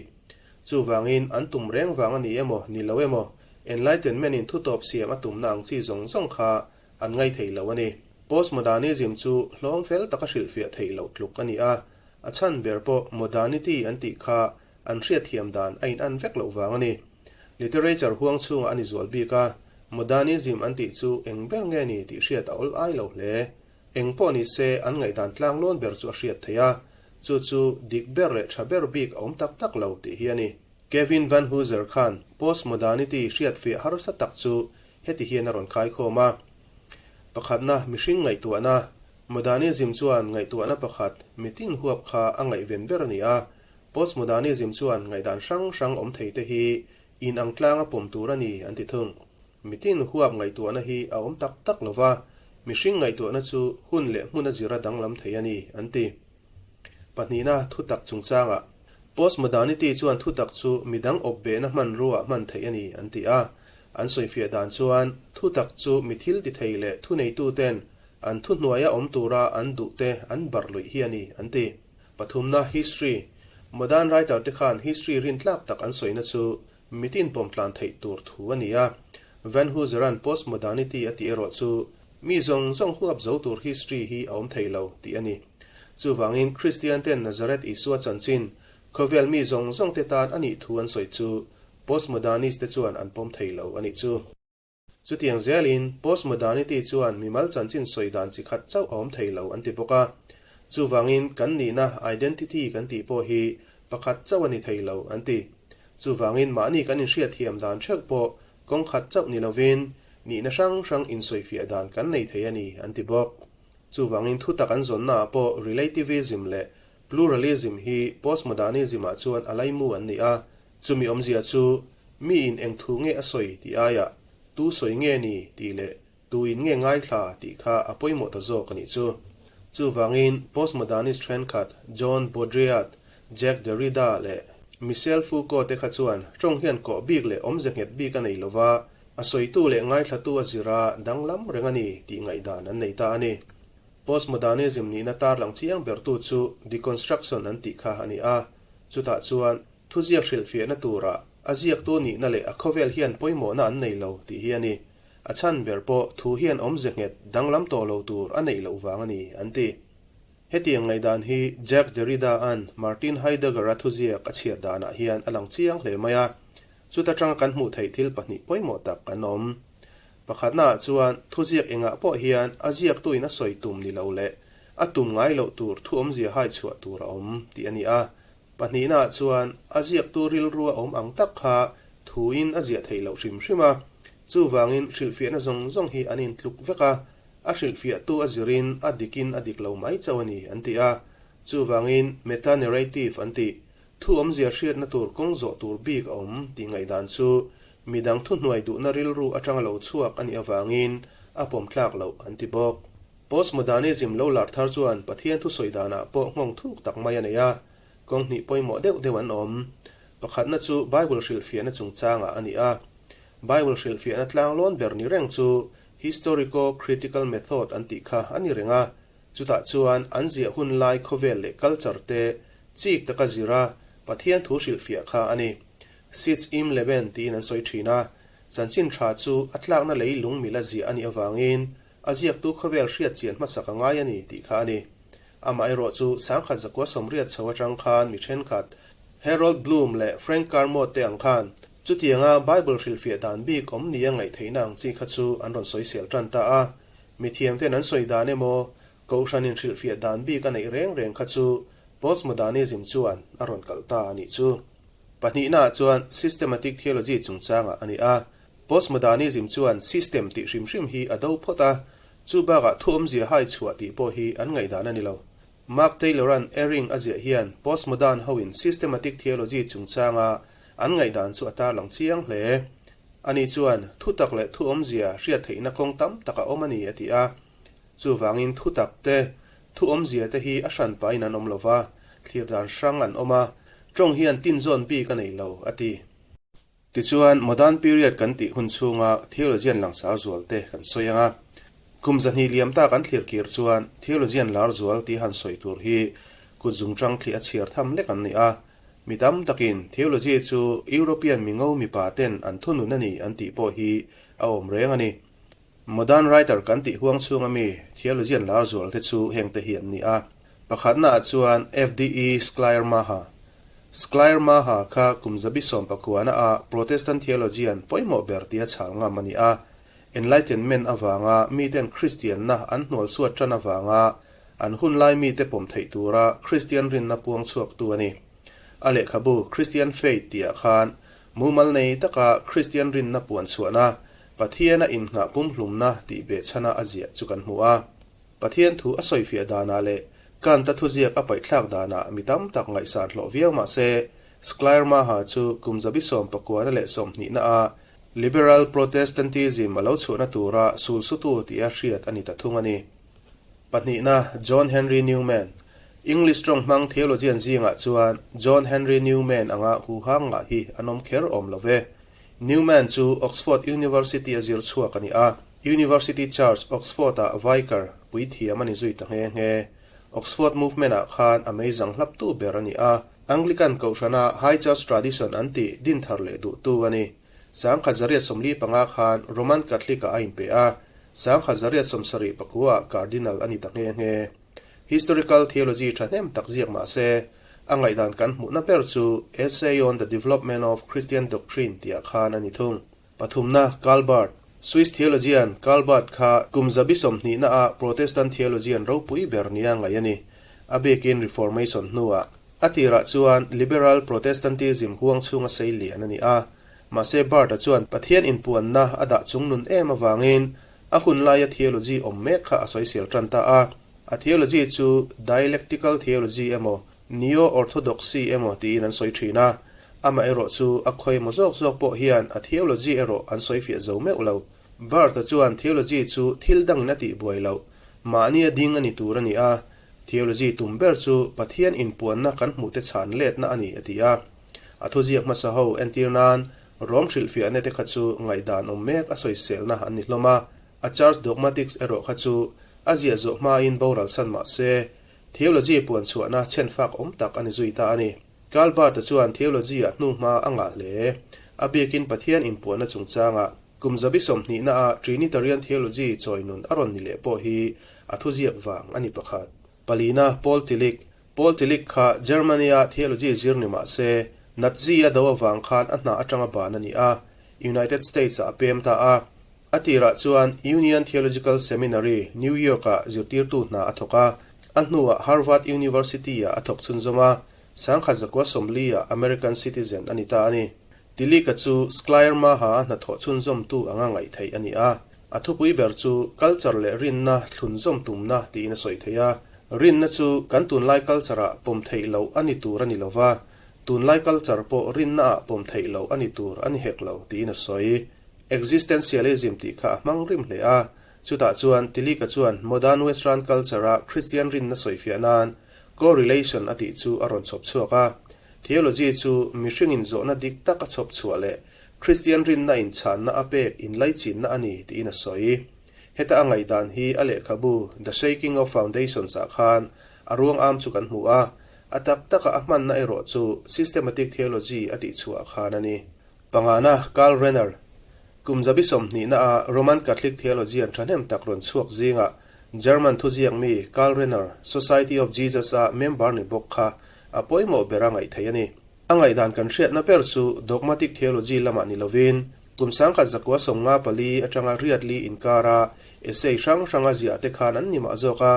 Chuvangin, an tum reng vang a ni emaw, ni lo emaw, Enlightenment-in thutawp siam a tumna ang chi zawng zawng kha an ngaithei lo a ni. Postmodernism chu hlawm fel taka hrilhfiah theih loh tluk a ni a, a chhan ber pawh modernity an tih kha an hriatthiam dan a inan vek loh vang a ni. Literature huang chhungah a ni zual bik a, modernism an tih chu eng ber nge ni tih hriat a awl ai lo hle. Eng pawh ni se an ngaihdan tlang lawn ber chu a hriat theih a, chu chu dik ber leh tha ber bik a awm tak tak lo tih hi a ni. Kevin Vanhoozer khan postmodernity hriatfiah harsa tak chu Heti hian a rawn khaikhawm a, Pakhatna, mihring ngaihtuahna, Modernism chuan ngaihtuahna pakhat mitin huap kha a ngaihven ber a ni a, Postmodernism chuan ngaihdan hrang hrang awm thei te hi inang tlanga pawm tur a ni an ti thung. Mitin huap ngaihtuahna hi a awm tak tak lo va, mihring ngaihtuahna chu hun leh hmun a zira danglam thei a ni an ti. Pahnihna, thutak chungchangah. Postmodernity chuan thutak chu midang awpbehna hmanruaah hman theih a ni an ti a. An sawifiah dan chuan thutak chu mi thil ti thei leh thuneituten an thuhnuaia awm tura an duhte an barh luih hi a ni an ti. Pathumna, History. Modern writer te khan history rintlak tak an sawina chu mitin pawmtlan theih tur thu a ni a. Van Hooser-a'n postmodernity a tih erawh chu mi zawng zawng huap zo tur history hi a awm thei lo tih a ni. Chuvangin Kristian-ten Nazareth Isua chanchin khawvel mi zawng zawngte tan a nih thu an sawi chu Postmodernist te chuan an pawm thei lo a nih chu. Chutiang zelin postmodernity chuan mimal chanchin sawi dan chi khat chauh a awm thei lo an ti bawk a. Chuvangin kan nihna identity kan tih pawh hi pakhat chauh a ni thei lo an ti. Chuvangin mahni kan inhriatthiam dan theuh pawh kawng khat chauh ni lovin nihna hrang hrang insawifiah dan kan nei thei a ni an ti bawk. Chuvangin thutak an zawnnaah pawh relativism leh pluralism hi postmodernism-ah chuan a laimu an ni a, Chumi awmzia chu miin eng thu nge a sawi tih aiah tu sawi nge ni tih leh tuin nge ngaithla tih kha a pawimawh ta zawk a nih chu. Chuvangin postmodernist thenkhat John Baudrillard, Jacques Derrida leh Michel Foucault te kha chuan tawng hian kawh bik leh awmze nghet bik a nei lova, a sawitu leh ngaithlatu a zira danglam reng a ni tih ngaihdan an nei ta a ni. Postmodernism nihna tarlang chiang bertu chu deconstruction an tih kha a ni a, chutah chuan Thuziak hrilhfiahna turah a ziaktu nihna leh a khawvel hian pawimawhna an nei lo tih hi a ni. A chhan ber pawh thu hian awmze nghet danglam tawh lo tur a neih loh vang a ni, an ti. Hetiang ngaihdan hi Jacques Derrida-a'n Martin Heidegger-a thuziak a chhiar danah hian a lang chiang hle mai a. Chuta tanga kan hmuh theih thil pahnih pawimawh tak an awm. Pakhatnaah chuan thuziak engah pawh hian a ziaktuin a sawi tum ni lo leh a tum ngai loh tur thu awmzia hai chhuah tur a awm tih a ni a. Pahnihnaah chuan a ziaktu rilrua awm ang tak kha thuin a ziah theih loh hrim hrim a, chuvangin hrilhfiahna zawng zawng hi an intluk vek a, a hrilhfiahtu a zirin a dikin a dik lo mai chauh a ni an ti a. Chuvangin meta-narrative an tih, thu awmzia hriatna tur kawng zawh tur bik a awm tih ngaihdan chu midang thuhnuai duhna rilru atanga lo chhuak a nih avangin a pawmtlak loh an ti bawk. Postmodernism lo lar thar chuan Pathian thusawi danah pawh nghawng thuk tak mai a nei a, kawng hnih pawimawh deuh deuh an awm. Pakhatna chu Bible hrilhfiahna chungchangah a ni a. Bible hrilhfiahna tlanglawn ber ni reng chu Historico-critical method an tih kha a ni reng a, chutah chuan an ziah hun lai khawvel leh culture te chik taka zira Pathian thu hrilhfiah kha a ni. Sitz im Leben tiin an sawi thin a, chanchin tha chu a tlakna lei lung mila ziah a nih avangin A ziaktu khawvel hriat chian hmasak a ngai a ni tih kha a ni. Amaherawh chu 1980 chho atang khan mi thenkhat, Harold Bloom leh Frank Kermode te ang khan. Chutianga Bible hrilhfiah dan bik awm nia ngaih theihna ang chi kha chu an rawn sawisel tan ta a. Mithiamten an sawi dan emaw, Kohhranin hrilhfiah dan bik a neih reng reng kha chu Postmodernism chuan a rawn kalh ta a nih chu. Pahnihnaah chuan Systematic Theology chungchangah a ni a. Postmodernism chuan system tih hrim hrim hi a do phawt a, chu bakah thu awmzia hai chhuah tih pawh hi an ngaihdan a ni lo. Mark Taylor-a'n Erring a ziah hian postmodern hoin systematic theology chungchanga an ngaihdan chu a tarlang chiang hle. Ani chuan thutak leh thu awmzia hriat theihna kawng tam tak a awm a ni a ti a. Chuvangin thutak te, thu awmzia te hi a hran pahin an awm lo va, thlir dan hrang an awm a, tawng hian tinzawn bik a nei lo a ti. Tichuan, Modern Period kan tih hun chhunga theologian langsar zual te kan sawi ang a. Kum zahnih liam ta kan thlir kir chuan theologian lar zual tih han sawi tur hi kut zungchang thli a chhiar tham lek an ni a. Mi tam takin theology chu European mingo mipa ten an thunun a ni an tih pawh hi a awm reng a ni. Modern writer kan tih huang chhunga mi theologian lar zual te chu heng te hi an ni a. Pakhatnaah chuan FDE Schleiermacher. Schleiermacher kha kum zabi sawmpakuana a Protestant theologian pawimawh ber tia chhal ngam a ni a. Enlightenment avanga miten Kristianna an hnualchhuat tan avanga an hunlai mite pawm theih tura Kristian rinna puang chhuaktu a ni. A lehkhabu Christian Faith tihah khan mumal nei taka Kristian rinna puan chhuahna Pathiana innghah pumhlumna tih behchhana a ziah chu kan hmu a. Pathian thu a sawifiah danah leh Kant-a thuziak a paihthlak danah mi tam tak ngaihsan hlawh viau mah se, Schleiermacher chu kum zabi sawmpakuana leh sawmhnihna a Liberal Protestantism a lo chhuahna tura sulsutu tia hriat a ni ta thung a ni. Pahnihna, John Henry Newman. English tawng hmang theologian zingah chuan John Henry Newman anga huhang ngah hi an awm kher awm lo ve. Newman chu Oxford University a zir chhuak a ni a, University Church, Oxford-ah vicar, puithiam a ni zui ta nghe nghe. Oxford Movement-ah khan a meizang hlaptu ber a ni a, Anglican kohhrana High Church tradition an tih din thar leh duhtu a ni. 1945 khan Roman Catholic-ah a inpe a, 1979-ah Cardinal a ni ta nghe nghe. Historical theology thahnem tak ziak mah se, a ngaihdan kan hmuhna ber chu Essay on the Development of Christian Doctrine tihah khan a ni thung. Pathumna, Karl Barth. Swiss theologian Karl Barth kha kum zabi sawmhnihnaah Protestant theologian ropui ber nia ngaih a ni. A bikin Reformation hnuah. A tirah chuan Liberal Protestantism huang chhunga sei lian a ni a. Mahse Barth-a chuan Pathian inpuanna a dah chungnun em avangin A hun laia theology awm mek kha a sawisel tan ta a. A theology chu dialectical theology emaw, neo-orthodoxy emaw tiin an sawi thin a. Amaherawh chu a khawi emaw zawk zawk pawh hian a theology erawh an sawifiah zo meuh lo. Barth-a chuan theology chu thil dangin a tihbuai loh, mahnia ding a ni tur a ni a. Theology tum ber chu Pathian inpuanna kan hmuhte chhan letna a ni a ti a. A thuziak hmasa ho entir nan Rom hrilhfiahna te kha chu ngaihdan awm mek a sawiselna an ni hlawm a, a Church Dogmatics erawh kha chu a ziah zawh hmain boral san mah se, theology puan chhuahna chhenfak awm tak a ni zui ta a ni. Karl Barth-a chuan theology-ah hnuhma a ngah hle. A bikin Pathian inpuanna chungchangah kum zabi sawmhnihna-a Trinitarian theology chawi nun a rawn ni leh pawh hi a thuziak vang a ni pakhat. Palina, Paul Tillich, Paul Tillich kha Germany-a theology zir ni mah se, Nazi a do avang khan a hna atanga ban a ni a, United States-ah a pem ta a. A tirah chuan Union Theological Seminary, New York-ah zirtirtu hna a thawk a, a hnuah Harvard University-ah a thawk chhunzawm a, sangkhat zakua sawmli-ah American citizen a ni ta a ni. Tillich-a chu Schleiermacher-a hnathawh chhunzawmtu anga ngaih theih a ni a. A thupui ber chu culture leh rinna thlunzawm tumna tiin a sawi thei a. Rinna chu kan tunlai culture-ah pawm theih loh a ni tur a ni lo va, tunlai culture pawh rinnaah pawm theih loh a ni tur a ni hek lo tiin a sawi. Existentialism tih kha a hmang rim hle a. Chutah chuan Tillich-a chuan modern western culture-a Christian rinna sawifiah nan correlation a tih chu a rawn chhawp chhuak a. Theology chu mihringin zawhna dik tak a chhawp chhuah leh Kristian rinna inchhanna a pek inlaichinna a ni tiin a sawi. Heta a ngaihdan hi a lehkhabu The Shaking of Foundations ah khan a ruang am chu kan hmu a, a tak taka a hmanna erawh chu Systematic Theology a tihchhuah khan a ni. Pangana, Karl Rahner, kum zabi sawmhnihna a Roman Catholic theologian thahnem tak rawn chhuak zingah German thuziak mi Karl Rahner, Society of Jesus-a member ni bawk kha a pawimawh bera ngaih theih a ni. A ngaihdan kan hriatna ber chu dogmatic theology lamah ni lovin, kum 1954 atanga riatli inkara essay hrang hranga ziah te khan an ni mah zawk a,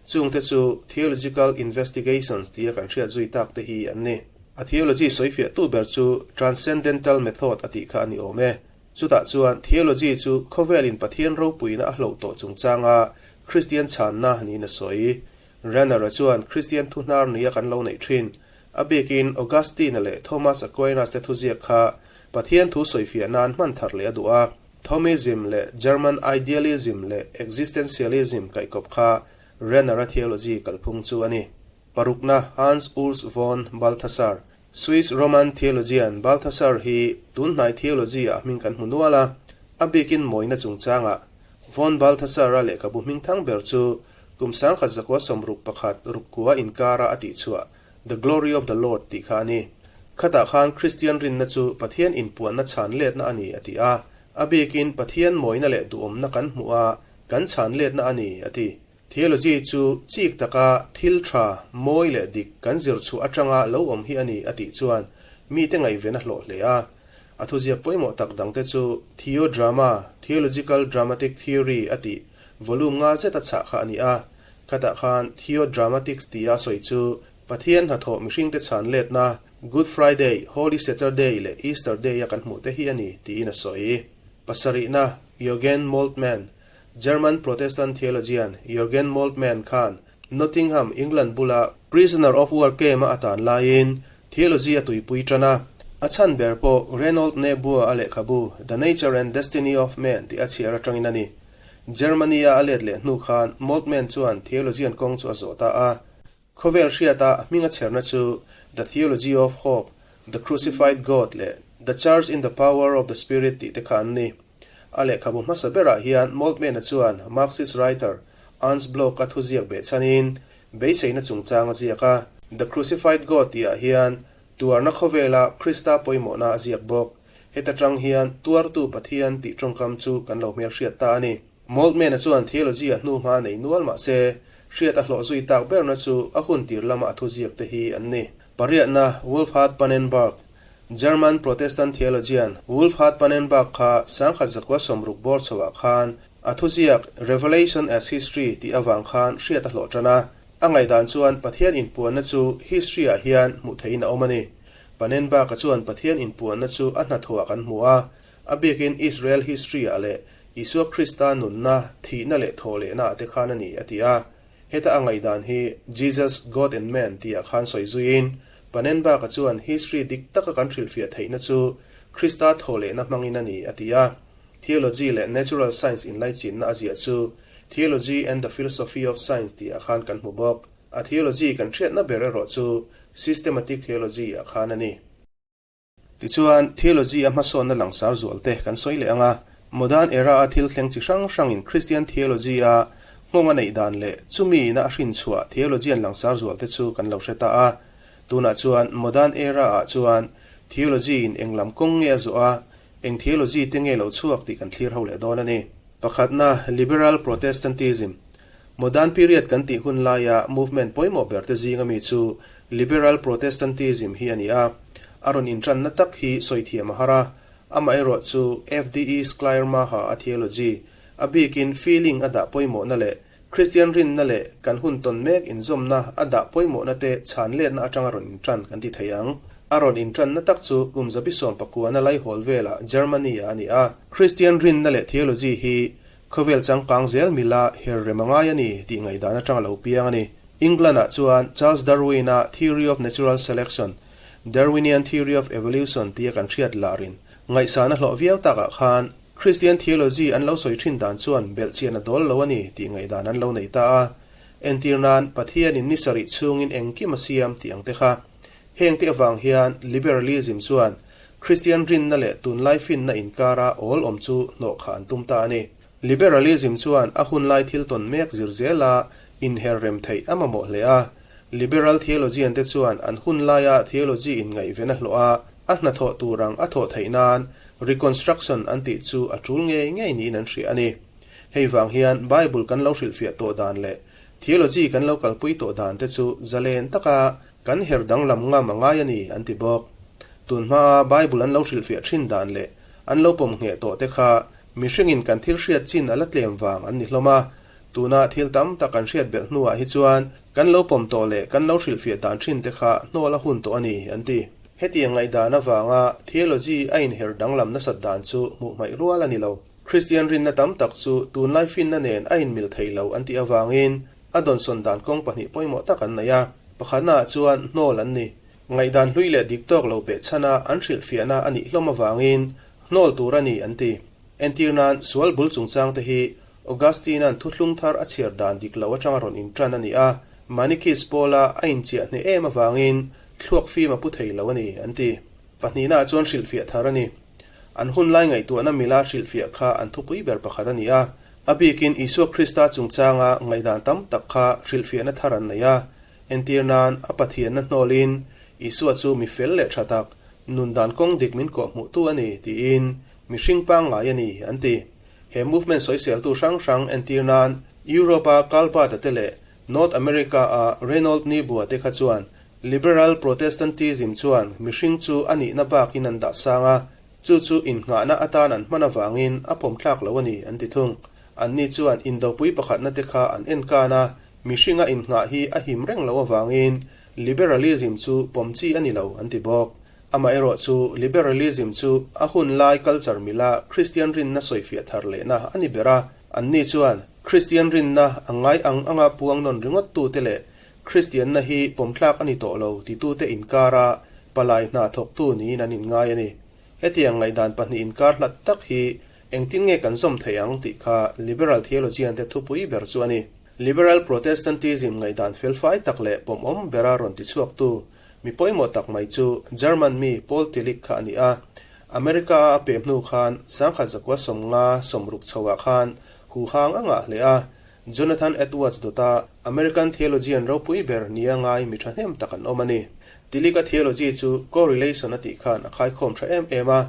chungte chu theological investigations tia kan hriat zui tak te hi an ni. A theology sawifiahtu ber chu transcendental method a tih kha a ni awm e. Chutah chuan theology chu khawvelin Pathian ropuina a hloh tawh chungchanga Kristian chhanna niin a sawi. Rahner-a chuan Kristian thuhnar nia kan lo neih thin, a bikin Augustine-a leh Thomas Aquinas te thuziak kha Pathian thu sawifiah nan hman thar leh a duh a. Thomism leh German idealism leh existentialism kaihkawp kha Rahner-a theology kalphung chu a ni. Parukna Hans Urs von Balthasar Swiss Roman theologian Balthasar hi tunhnai theology-ah hming kan hmu nual a, a bikin mawina chungchangah Von Balthasar-a lehkhabu hming thang ber chu kum 1961 rukkua inkara a tihchhuah The Glory of the Lord tih kha a ni. Khatah khan Kristian rinna chu Pathian inpuanna chhan letna a ni a ti a, a bikin Pathian mawina leh duhawmna kan hmuh a, kan chhan letna a ni a ti. Theology chu chik taka thil tha, mawi leh dik kan zir chhuah atanga lo awm hi a ni a tih chuan mite ngaihven a hlawh hle a. A thuziak pawimawh tak dangte chu Theodrama, Theological Dramatic Theory a tih volume nga zet a chhah kha a ni a. Khatah khan Theodramatics tia sawi chu Pathian hnathawh mihringte chhan letna Good Friday, Holy Saturday leh Easter Day a kan hmuh te hi a ni tiin a sawi. Pasarihna, Eugen Moltmann, German Protestant theologian Jürgen Moltmann khan Nottingham, England bula Prisoner of War camp-a a tan laiin theology a tuipui tan a. A chhan ber pawh Reinhold Niebuhr-a lehkhabu The Nature and Destiny of Man tih a chhiar atangin a ni. Germany-a a let leh hnu khan Moltmann chuan theologian kawng chu a zawh ta a. Khawvel hriata a hming a chherna chu The Theology of Hope, The Crucified God leh The Church in the Power of the Spirit tih te kha an ni. A lehkhabu hmasa berah hian Moltmann-a chuan Marxist writer Ernst Bloch-a thuziak behchhanin beiseina chungchang a ziak a. The Crucified God tihah hian tuarna khawvela Krista pawimawhna a ziak bawk. Heta tang hian Tuartu Pathian tih tawngkam chu kan lo hmelhriat ta a ni. Moltmann-a chuan theology-a hnuhma a nei nual mah se, hriat a hlawh zui tak berna chu a hun tir lama a thuziak te hi an ni. Pariatna, Wolfhart Pannenberg, German Protestant theologian Wolfhart Pannenberg kha 1960 bawr chhoah khan a thuziak Revelation as History tih avang khan hriat a hlawh tan a. A ngaihdan chuan Pathian inpuanna chu history-ah hian hmuh theihin a awm a ni. Pannenberg-a chuan Pathian inpuanna chu a hnathawhah kan hmu a, a bikin Israel history-ah leh Isua Krista nunna, thihna leh thawhlehnaah te khan a ni, a ti a. Heta a ngaihdan hi Jesus, God and Man tihah khan sawi zuiin, Pannenberg-a chuan history dik taka kan hrilhfiah theihna chu Krista thawhlehna hmangin a ni, a ti a. Theology leh Natural Science inlaichinna a ziah chu Theology and the Philosophy of Science tihah khan kan hmu bawk. A theology kan hriatna ber erawh chu Systematic Theology-ah khan a ni. Tichuan, theology a hmasawnna langsar zualte kan sawi leh ang a, modern era-a thil thleng chi hrang hrangin Christian theology-a nghawng a neih dan leh chumi ina a hrinchhuah theologian langsar zualte chu kan lo hre ta a. Tunah chuan modern era-ah chuan theology-in eng lam kawng nge a zawh a, eng theology te nge lo chhuak tih kan thlir ho leh dawn a ni. Pakhatna, Liberal Protestantism. Modern period kan tih hun laia movement pawimawh berte zinga mi chu Liberal Protestantism hi a ni a, a rawn intranna tak hi sawi thiam a har a, amaherawh chu FDE Schleiermacher a theology, a bikin feeling a dah pawimawhna leh Kristian rinna leh kan hun tawn mek inzawmna a dah pawimawhna te chhan letna atanga rawn intran kan ti thei ang. A rawn intranna tak chu kum zabi sawmpakuana laihawl velah Germany-ah a ni a. Kristian rinna leh theology hi Khawvel changkang zel mila her rem a ngai a ni tih ngaihdan atang a lo piang a ni. England-ah chuan Charles Darwin-a Theory of Natural Selection, Darwinian Theory of Evolution tia kan hriat larin ngaihsan a hlawh viau takah khan Christian theology an lo sawi thin dan chuan belhchian a dawl lo a ni tih ngaihdan an lo nei ta a. Entir nan, Pathianin ni sarih chhungin engkim a siam tih ang te kha. Hengte avang hian liberalism chuan Kristian rinna leh tunlai finna inkara awl awm chu hnawh kha an tum ta a ni. Liberalism chuan a hunlai thil tawn mek zir zela inher rem theih a mamawh hle a. Liberal theologian te chuan an hunlaia theology inngaihven a hlawh a, a hnathawh tur ang a thawh theih nan reconstruction an tih chu a tul ngei ngei niin an hria a ni. Hei vang hian Bible kan lo hrilhfiah tawh dan leh theology kan lo kalpui tawh dan te chu zalen taka kan her danglam ngam a ngai a ni an ti bawk. Tun hmaa Bible an lo hrilhfiah thin dan leh an lo pawm ngheh tawh te kha mihringin kan thil hriat chin a la tlem vang an ni hlawm a. Tuna thil tam tak kan hriat belh hnuah hi chuan kan lo pawm tawh leh kan lo hrilhfiah dan thin te kha hnawl a hun tawh a ni, an ti. Hetiang ngaihdan avanga theology a inher danglam nasat dan chu hmuh hmaih rual a ni lo. Kristian rinna tam tak chu tunlai finna nen a inmil thei lo an tih avangin a dawnsawn dan kawng pahnih pawimawh tak an nei a. Pakhatnaah chuan hnawl an ni. Ngaihdan hlui leh dik tawk lo behchhana an hrilhfiahna a nih hlawm avangin hnawl tur a ni an ti. Entir nan sual bul chungchang te hi Augustine-a'n thuthlung thar a chhiar dan dik lo atanga rawn intan a ni a, Manichaeist pawla a inchiah hneh em avangin thluak fim a pu thei lo a ni an ti. Pahnihnaah chuan hrilhfiah thar a ni. An hunlai ngaihtuahna mila hrilhfiah kha an thupui ber pakhat a ni a. A bikin Isua Krista chungchanga ngaihdan tam tak kha hrilhfiahna thar an nei a. Entir nan, a Pathianna hnawlin Isua chu mi fel leh tha tak, nun dan kawng dik min kawhhmuhtu a ni tiin mihring pangngai a ni an ti. He movement sawiseltu hrang hrang entir nan Europe-a Karl Barth-a te leh North America-a Reinhold Niebuhr te kha chuan Liberal Protestantism chuan mihring chu a nihna bakin an dah sang a, chu chu innghahna atan an hman avangin a pawmthlak lo a ni an ti thung. Anni chuan indopui pakhatna te kha an enkan a, mihringa innghah hi a him reng lo avangin Liberalism chu pawm chi a ni lo an ti bawk. Amaherawh chu Liberalism chu a hun lai culture mila Kristian rinna sawifiah thar lehna a ni ber a, anni chuan Kristian rinna a ngai ang anga puang nawn ringawt tute leh Kristianna hi pawmthlak a ni tawh lo titute inkara palai hna thawktu niin an inngai a ni. Hetiang ngaihdan pahnih inkar hlat tak hi engtin nge kan zawm thei ang tih kha Liberal theologian te thupui ber chu a ni. Liberal Protestantism ngaihdan felfai tak leh pawmawm bera rawn tichhuaktu Mi pawimawh tak mai chu German mi Paul Tillich kha a ni a. America-a a pem hnu khan sangkhat zakua 50 60 chhoah khan huhang a ngah hle a. Jonathan Edwards dawta American theologian ropui ber nia ngai mi thahnem tak an awm a ni. Tillich-a theology chu correlation a tih khan a khaikhawm tha em em a.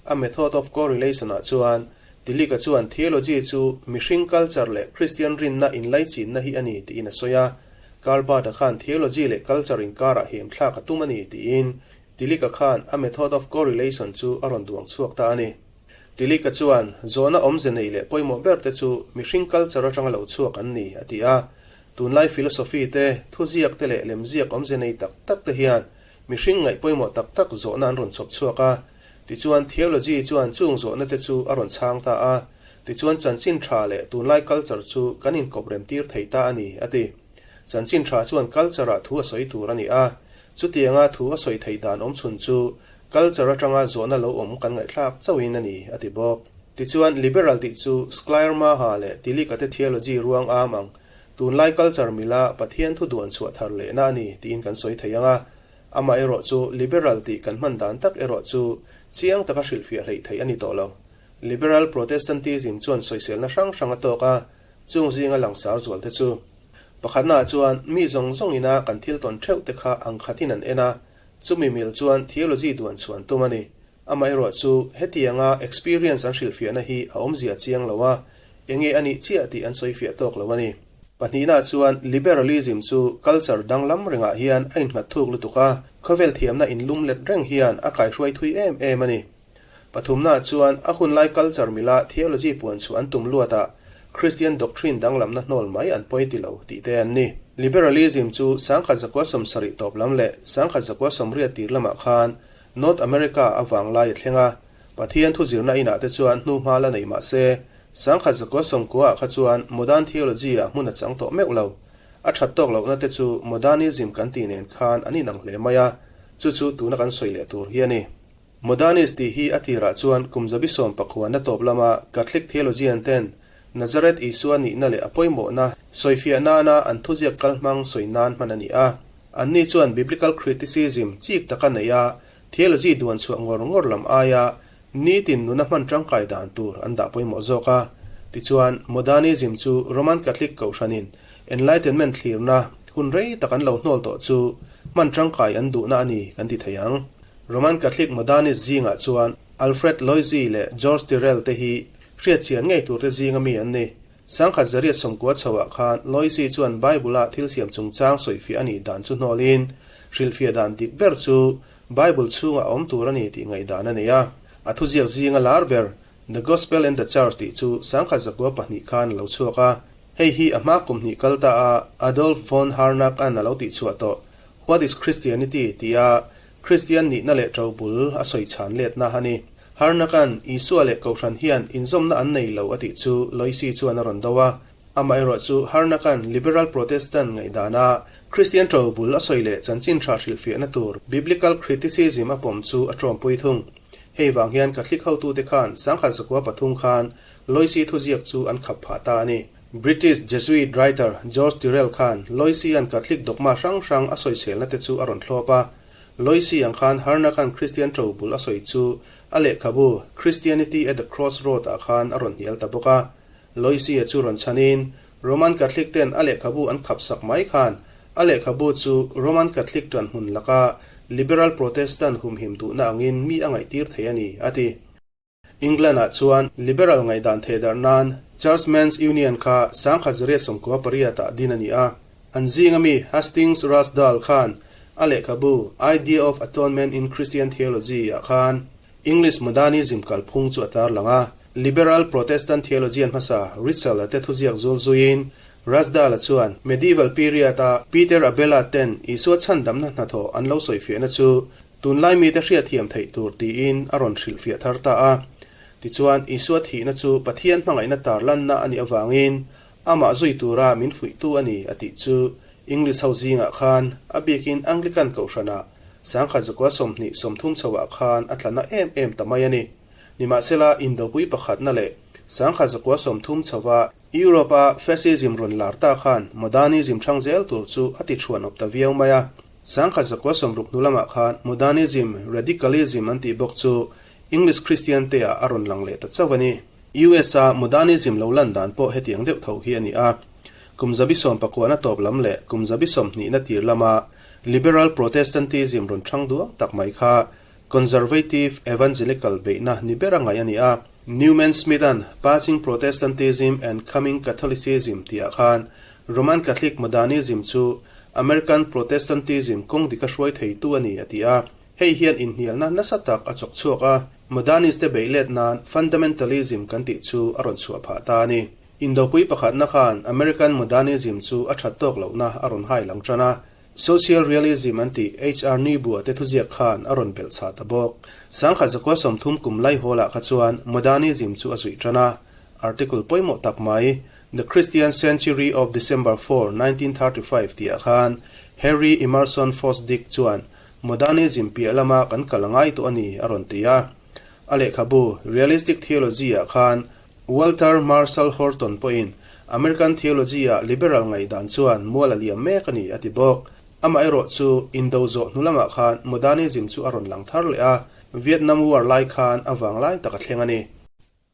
A method of correlation-ah chuan Tillich-a chuan theology chu mihring culture leh Christian rinna inlaichinna hi a ni tiin a sawi a. Karl Barth-a khan theology leh culture inkarah hem thlak a tum a ni tiin Tillich-a khan a method of correlation chu a rawn duang chhuak ta a ni. Tillich-a chuan zawhna awmze nei leh pawimawh ber te chu mihring culture atanga lo chhuak an ni a ti a. Tunlai philosophy te, thuziak te leh lemziak awmze nei tak tak te hian mihring ngaih pawimawh tak tak zawhna an rawn chhawp chhuak a. Tichuan theology chuan chung zawhna te chu a rawn chhang ta a. Tichuan chanchin tha leh tunlai culture chu kan inkawp rem tir thei ta a ni, a ti. Chanchin tha chuan culture-ah thu a sawi tur a ni a, chutianga thu a sawi theih dan awm chhun chu culture atanga zawhna lo awm kan ngaihthlak chauhin a ni, a ti bawk. Tichuan liberal tih chu Schleiermacher leh Tillich-a te theology ruang am ang, tunlai culture mila Pathian thu duan chhuah thar lehna a ni tiin kan sawi thei ang a, amaherawh chu liberal tih kan hman dan tak erawh chu chiang taka hrilhfiah hleih theih a ni tawh lo. Liberal Protestantism chuan sawiselna hrang hrang a tawk a, chung zinga langsar zual te chu. Pakhatnaah chuan mi zawng zawng ina kan thil tawn theuh te kha ang khatin an en a, chumi mil chuan theology duan chhuan tum a ni. Amaherawh chu hetianga experience an hrilhfiahna hi a awmzia chiang lo a, enge a nih chiah tih an sawifiah tawk lo a ni. Pahnihnaah chuan liberalism chu culture danglam rengah hian a innghat thuk lutuk a, khawvel thiamna inlum let reng hian a kaihruai thui em em a ni. Pathumnaah chuan a hunlai culture mila theology puan chhuah an tum luatah Christian doctrine danglamna hnawl mai an pawi ti lo tih te an ni. Liberalism chu 1970 tawp lam leh 1980 tir lamah khan North America a vanglai a thleng a, Pathian thu zirna inah te chuan hnuhma la nei mah se, 1990 ah kha chuan modern theology ah hmun a chang tawh meuh lo. A that tawk lohna te chu modernism kan tih nen khan an inang hle mai a, chu chu tuna kan sawi leh tur hi a ni. Modernist tih hi a tirah chuan kum zabi sawm pakhuanna tawp lama Catholic theologian ten Nazareth Isua nihna leh a pawimawhna sawifiah nana an thuziak kalhmang sawi nan hman a ni a. Anni chuan Biblical criticism chik taka neih a theology duan chhuah ngawr ngawr lam aia nitin nuna hman tangkai dan tur an dah pawimawh zawk a. Tichuan, Modernism chu Roman Catholic kohhranin Enlightenment thlirna hun rei tak an lo hnawl tawh chu hman tangkai an duhna a ni kan ti thei ang. Roman Catholic Modernist zingah chuan Alfred Loisy leh George Tyrrell te hi hriatchian ngei turte zinga mi an ni. 1990 chhoah khan Loisy chuan Bible-a thil siam chungchang sawifiah a nih dan chu hnawlin, hrilhfiah dan dik ber chu. Bible chhungah a awm tur a ni tih ngaihdan a nei a. A thuziak zinga lar ber The Gospel and the Church tih chu 1902 khan a lo chhuak a. Hei hi a hma kum hnih kal ta a Adolf von Harnack-a'n a lo tihchhuah tawh What is Christianity? tia Kristian nihna leh ṭo bul a sawi chhan letna a ni. Harnack-a'n Isua leh Kohhran hian inzawmna an nei lo a tih chu Loisi chuan a rawn do a. Amaherawh chu Harnack-a'n Liberal Protestant ngaihdana Kristian ṭo bul a sawi leh chanchin ṭha hrilhfiahna tur Biblical Criticism a pawm chu a ṭawmpui thung. Hei vang hian Catholic hotute khan 1903 khan Loisi thuziak chu an khap phah ta a ni. British Jesuit writer George Tyrrell khan Loisi-a'n Catholic dogma hrang hrang a sawiselna te chu a rawn thlawp a. Loisi ang khan Harnack-a'n Kristian ṭo bul a sawi chu a lehkhabu Christianity at the Crossroad ah khan a rawn hnial ta bawk a. Loisi-a chu rawn chhanin Roman Catholic ten a lehkhabu an khap sak mai khan a lehkhabu chu Roman Catholic ṭanhmun laka Liberal Protestant humhim duhna angin mi a ngaihtir thei a ni, a ti. England-ah chuan Liberal ngaihdan thehdarh nan Churchmen's Union kha 1998 ah din a ni a. An zinga mi Hastings Rasdal khan a lehkhabu Idea of Atonement in Christian Theology ah khan English Modernism kalphung chu a tarlang a. Liberal Protestant theologian hmasa Ritschl-a te thuziak zul zuiin Rasdal-a chuan Medieval period-a Peter Abelard ten Isua chhandamna hnathawh an lo sawifiahna chu Tunlai mite hriatthiam theih tur tiin a rawn hrilhfiah thar ta a. Tichuan, Isua thihna chu Pathian hmangaihna tarlanna a nih avangin amah zui tura min fuihtu a ni a tih chu English ho zingah khan a bikin Anglican kohhranah 1920 30 chhoah khan a tla na em em ta mai a ni. Nimahsela, Indopui pakhatna leh 1930 chhova Europe-a Fascism rawn lar ta khan Modernism hrang zel tur chu a ti chhuan awp ta viau mai a. 1960 hnu lamah khan Modernism, Radicalism an tih bawk chu English Christian te ah a rawn lang leh ta chauh a ni. US-a Modernism lo lan dan pawh hetiang deuh tho hi a ni a. Kum zabi sawm pakuahna tawp lam leh kum zabi sawmhnihna tir lama Liberal Protestantism rawn hrang duang tak mai kha Conservative Evangelical beihna ni ber a ngaih a ni a. Newman Smith-a'n Passing Protestantism and Coming Catholicism tihah khan Roman Catholic Modernism chu American Protestantism kawng dik a hruai theitu a ni a ti a. Hei hian inhnialna nasa tak a chawk chhuak a, Modernist te beih let nan Fundamentalism kan tih chu a rawn chhuah phah ta a ni. Indopui pakhatna khan American Modernism chu a that tawk lohna a rawn hai lang tan a, Social Realism an tih HR Niebuhr te thuziak khan a rawn belh chhah ta bawk. 1930 kum Laihawl-ah kha chuan Modernism chu a zuih tan a. Article pawimawh tak mai, The Christian Century of December 4, 1935 tihah khan Harry Emerson Fosdick chuan Modernism piah lama kan kal a ngai tawh a ni a rawn ti a. A lehkhabu Realistic Theology-ah khan Walter Marshall Horton pawhin American theology-a liberal ngaihdan chuan mual a liam mek a ni a ti bawk. Amaherawh chu Indo zawh hnu lamah khan modernism chu a rawn lang thar leh a, Vietnam War lai khan a vang lai tak a thleng a ni.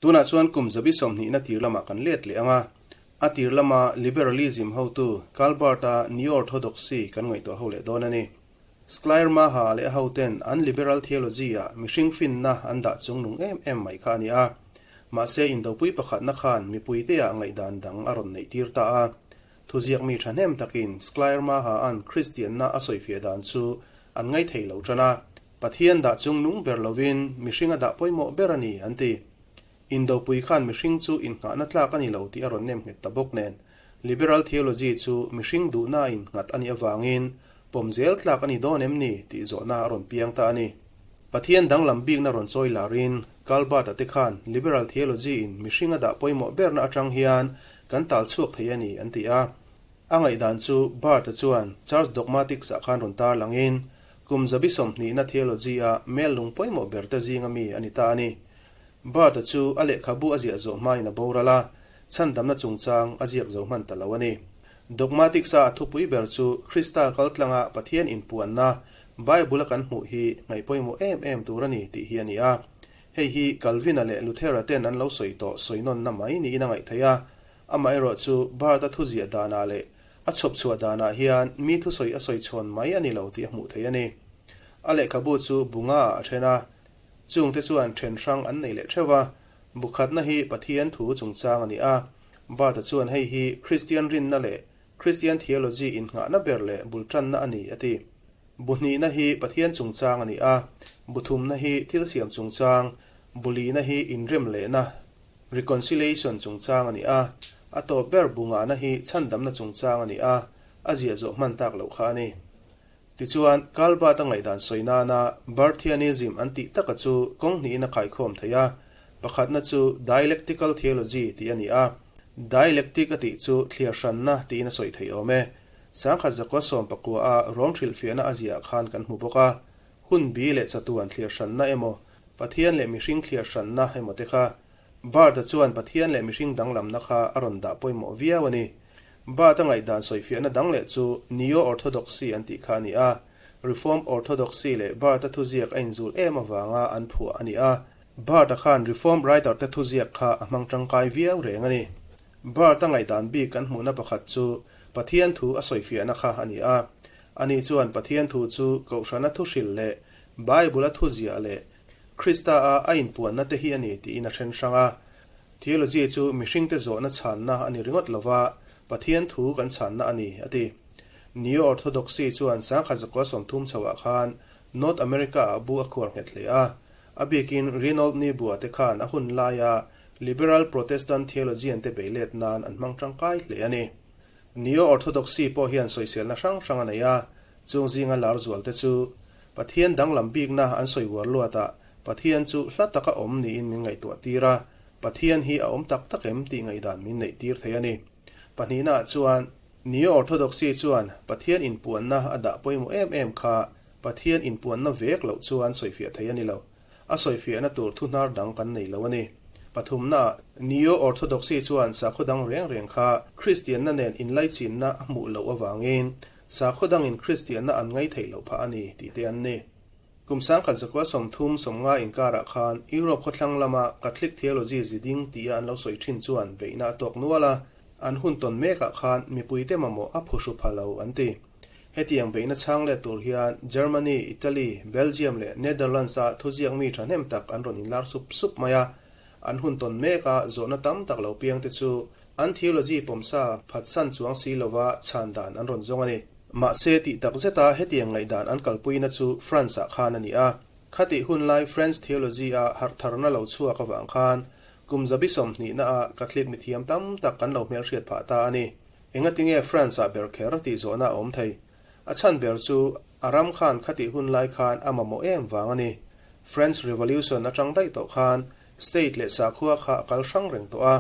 Tunah chuan kum zabi sawmhnihna tir lamah kan let leh ang a, a tir lama liberalism hotu Karl Barth-a neo-orthodoxy kan ngaihtuah ho leh dawn a ni. Schleiermacher leh a hoten an liberal theology-ah mihring finna an dah chungnung em em mai kha a ni a. Mahse, indopui pakhatna khan mipuiteah ngaihdan dang a rawn neihtir ta a. Thuziak mi thahnem takin Schleiermacher-a'n Kristianna a sawifiah dan chu an ngaithei lo tan a. Pathian dah chungnung ber lovin mihring a dah pawimawh ber a ni, an ti. Indopui khan mihring chu innghahna tlak a ni lo tih a rawn nem nghet ta bawk nen, Liberal theology chu mihring duhna a innghat a nih avangin pawm zel tlak a ni dawn em ni tih zawhna a rawn piang ta a ni. Pathian danglam bikna rawn chawi larin Karl Barth-a te khan Liberal theology in mihring a dah pawimawh berna atang hian kan tal chhuak thei a ni an ti a. A ngaihdan chu Barth-a chuan Church Dogmatics ah khan rawn tar langin kum zabi sawmhnihna theology-a mel lung pawimawh berte zinga mi a ni ta a ni. Barth-a chu a lehkhabu a ziah zawh hmain a boral a, chhandamna chungchang a ziak zo hman ta lo a ni. Dogmatics-a a thupui ber chu Krista kaltlanga Pathian inpuanna Bible-a kan hmuh hi ngaih pawimawh em em tur a ni tih hi a ni a. Hei hi Calvin-a leh Luther-a ten an lo sawi tawh sawi nawnna mai niin a ngaih theih a. Amaherawh chu Barth-a thuziah danah leh a chhawpchhuah danah hian mi thusawi a sawi chhawn mai a ni lo tih a hmuh theih a ni. A lehkhabu chu bunga-ah a then a. Chungte chuan then hrang an nei leh theuh a. Bukhatna hi Pathian thu chungchang a ni a, Barth-a chuan hei hi Kristian rinna leh Kristian theology innghahna ber leh bul tanna a ni, a ti. Bu hnihna hi Pathian chungchang a ni a, bu thumna hi thil siam chungchang, bu lihna hi inrem lehna, reconciliation, chungchang a ni a, a tawp ber bu ngahna hi chhandamna chungchang a ni a, a ziah zawh hman tak loh kha a ni. Tichuan, Karl Barth-a ngaihdan sawi nana Barthianism an tih taka chu kawng hnihin a khaikhawm thei a, pakhatna chu Dialectical Theology tih a ni a, Dialectic a tih chu thliar hranna tiin a sawi thei awm e. Sangkhat zakua sawm pakua a Rom hrilhfiahna a ziah khan kan hmu bawk a, hun bi leh chatuan thliar hranna emaw, Pathian leh mihring thliar hranna emaw te kha Barth-a chuan Pathian leh mihring danglamna kha a rawn dah pawimawh viau a ni. Barth-a ngaihdan sawifiahna dang leh chu Neo-Orthodoxy an tih kha a ni a, Reformed Orthodoxy leh Barth-a thuziak a inzul em avanga an phuah a ni a. Barth-a khan Reformed writer-te thuziak kha a hmang tangkai viau reng a ni. Barth-a ngaihdan bik kan hmuhna pakhat chu Pathian thu a sawifiahna kha a ni a. Ani chuan Pathian thu chu Kohhrana thuhrilh leh Bible-a thuziah leh Krista-a a inpuanna te hi a ni tiin a then hrang a. Theology chu mihringte zawhna chhanna a ni ringawt lova, Pathian thu kan chhanna a ni, a ti. Neo-Orthodoxy chuan sangkhat zakua 30 chhoah khan North America-ah bu a khuar nghet hle a. A bikin Reinhold Niebuhr te khan a hun laia Liberal Protestant theologian te bei let nan an hmang tangkai hle a ni. Neo-Orthodoxy pawh hian sawiselna hrang hrang a nei a, Chung zinga lar zual te chu Pathian danglam bikna an sawi uar luatah Pathian chu hla taka awm niin min ngaihtuah tir a, Pathian hi a awm tak tak em tih ngaihdan min neih tir thei a ni. Pahnihnaah chuan Neo-Orthodoxy chuan Pathian inpuanna a dah pawimawh em em kha Pathian inpuanna vek loh chuan sawifiah thei a ni lo. A sawifiahna tur thu hnar dang kan nei lo a ni. Pathumnaah, Neo-Orthodoxy chuan sakhaw dang reng reng kha Kristianna nen inlaichinna a hmuh loh avangin sakhaw dangin Kristianna an ngaihtheih loh phah a ni tih te an ni. Kum sangkhat zakua 30 sawmnga inkarah khan Europe khawthlang lama Catholic theology ziding tia an lo sawi thin chuan beihna a tawk nual a, an hun tawn mekah khan mipuite mamawh a phuhru pha lo an ti. Hetiang beihna chhang let tur hian Germany, Italy, Belgium leh Netherlands-a thuziak mi thahnem tak an rawn inlar sup sup mai a. An hun tawn meka zawhna tam tak lo piang te chu an theology pawmsa phatsan chuang si lova chhan dan an rawn zawng a ni. Mahse tih tak zeta hetiang ngaihdan an kalpuina chu France-ah khan a ni a. Khatih hun lai French theology-a harhtharna lo chhuak avang khan kum zabi 20 na-ah Catholic mithiam tam tak kan lo hmelhriat phah ta a ni. Engatinge France-ah ber kher tih zawhna a awm thei? A chhan ber chu a ram khan khatih hun lai khan a mamawh em vang a ni. French Revolution atang daih tawh khan state leh sakhua kha a kal hrang reng tawh a.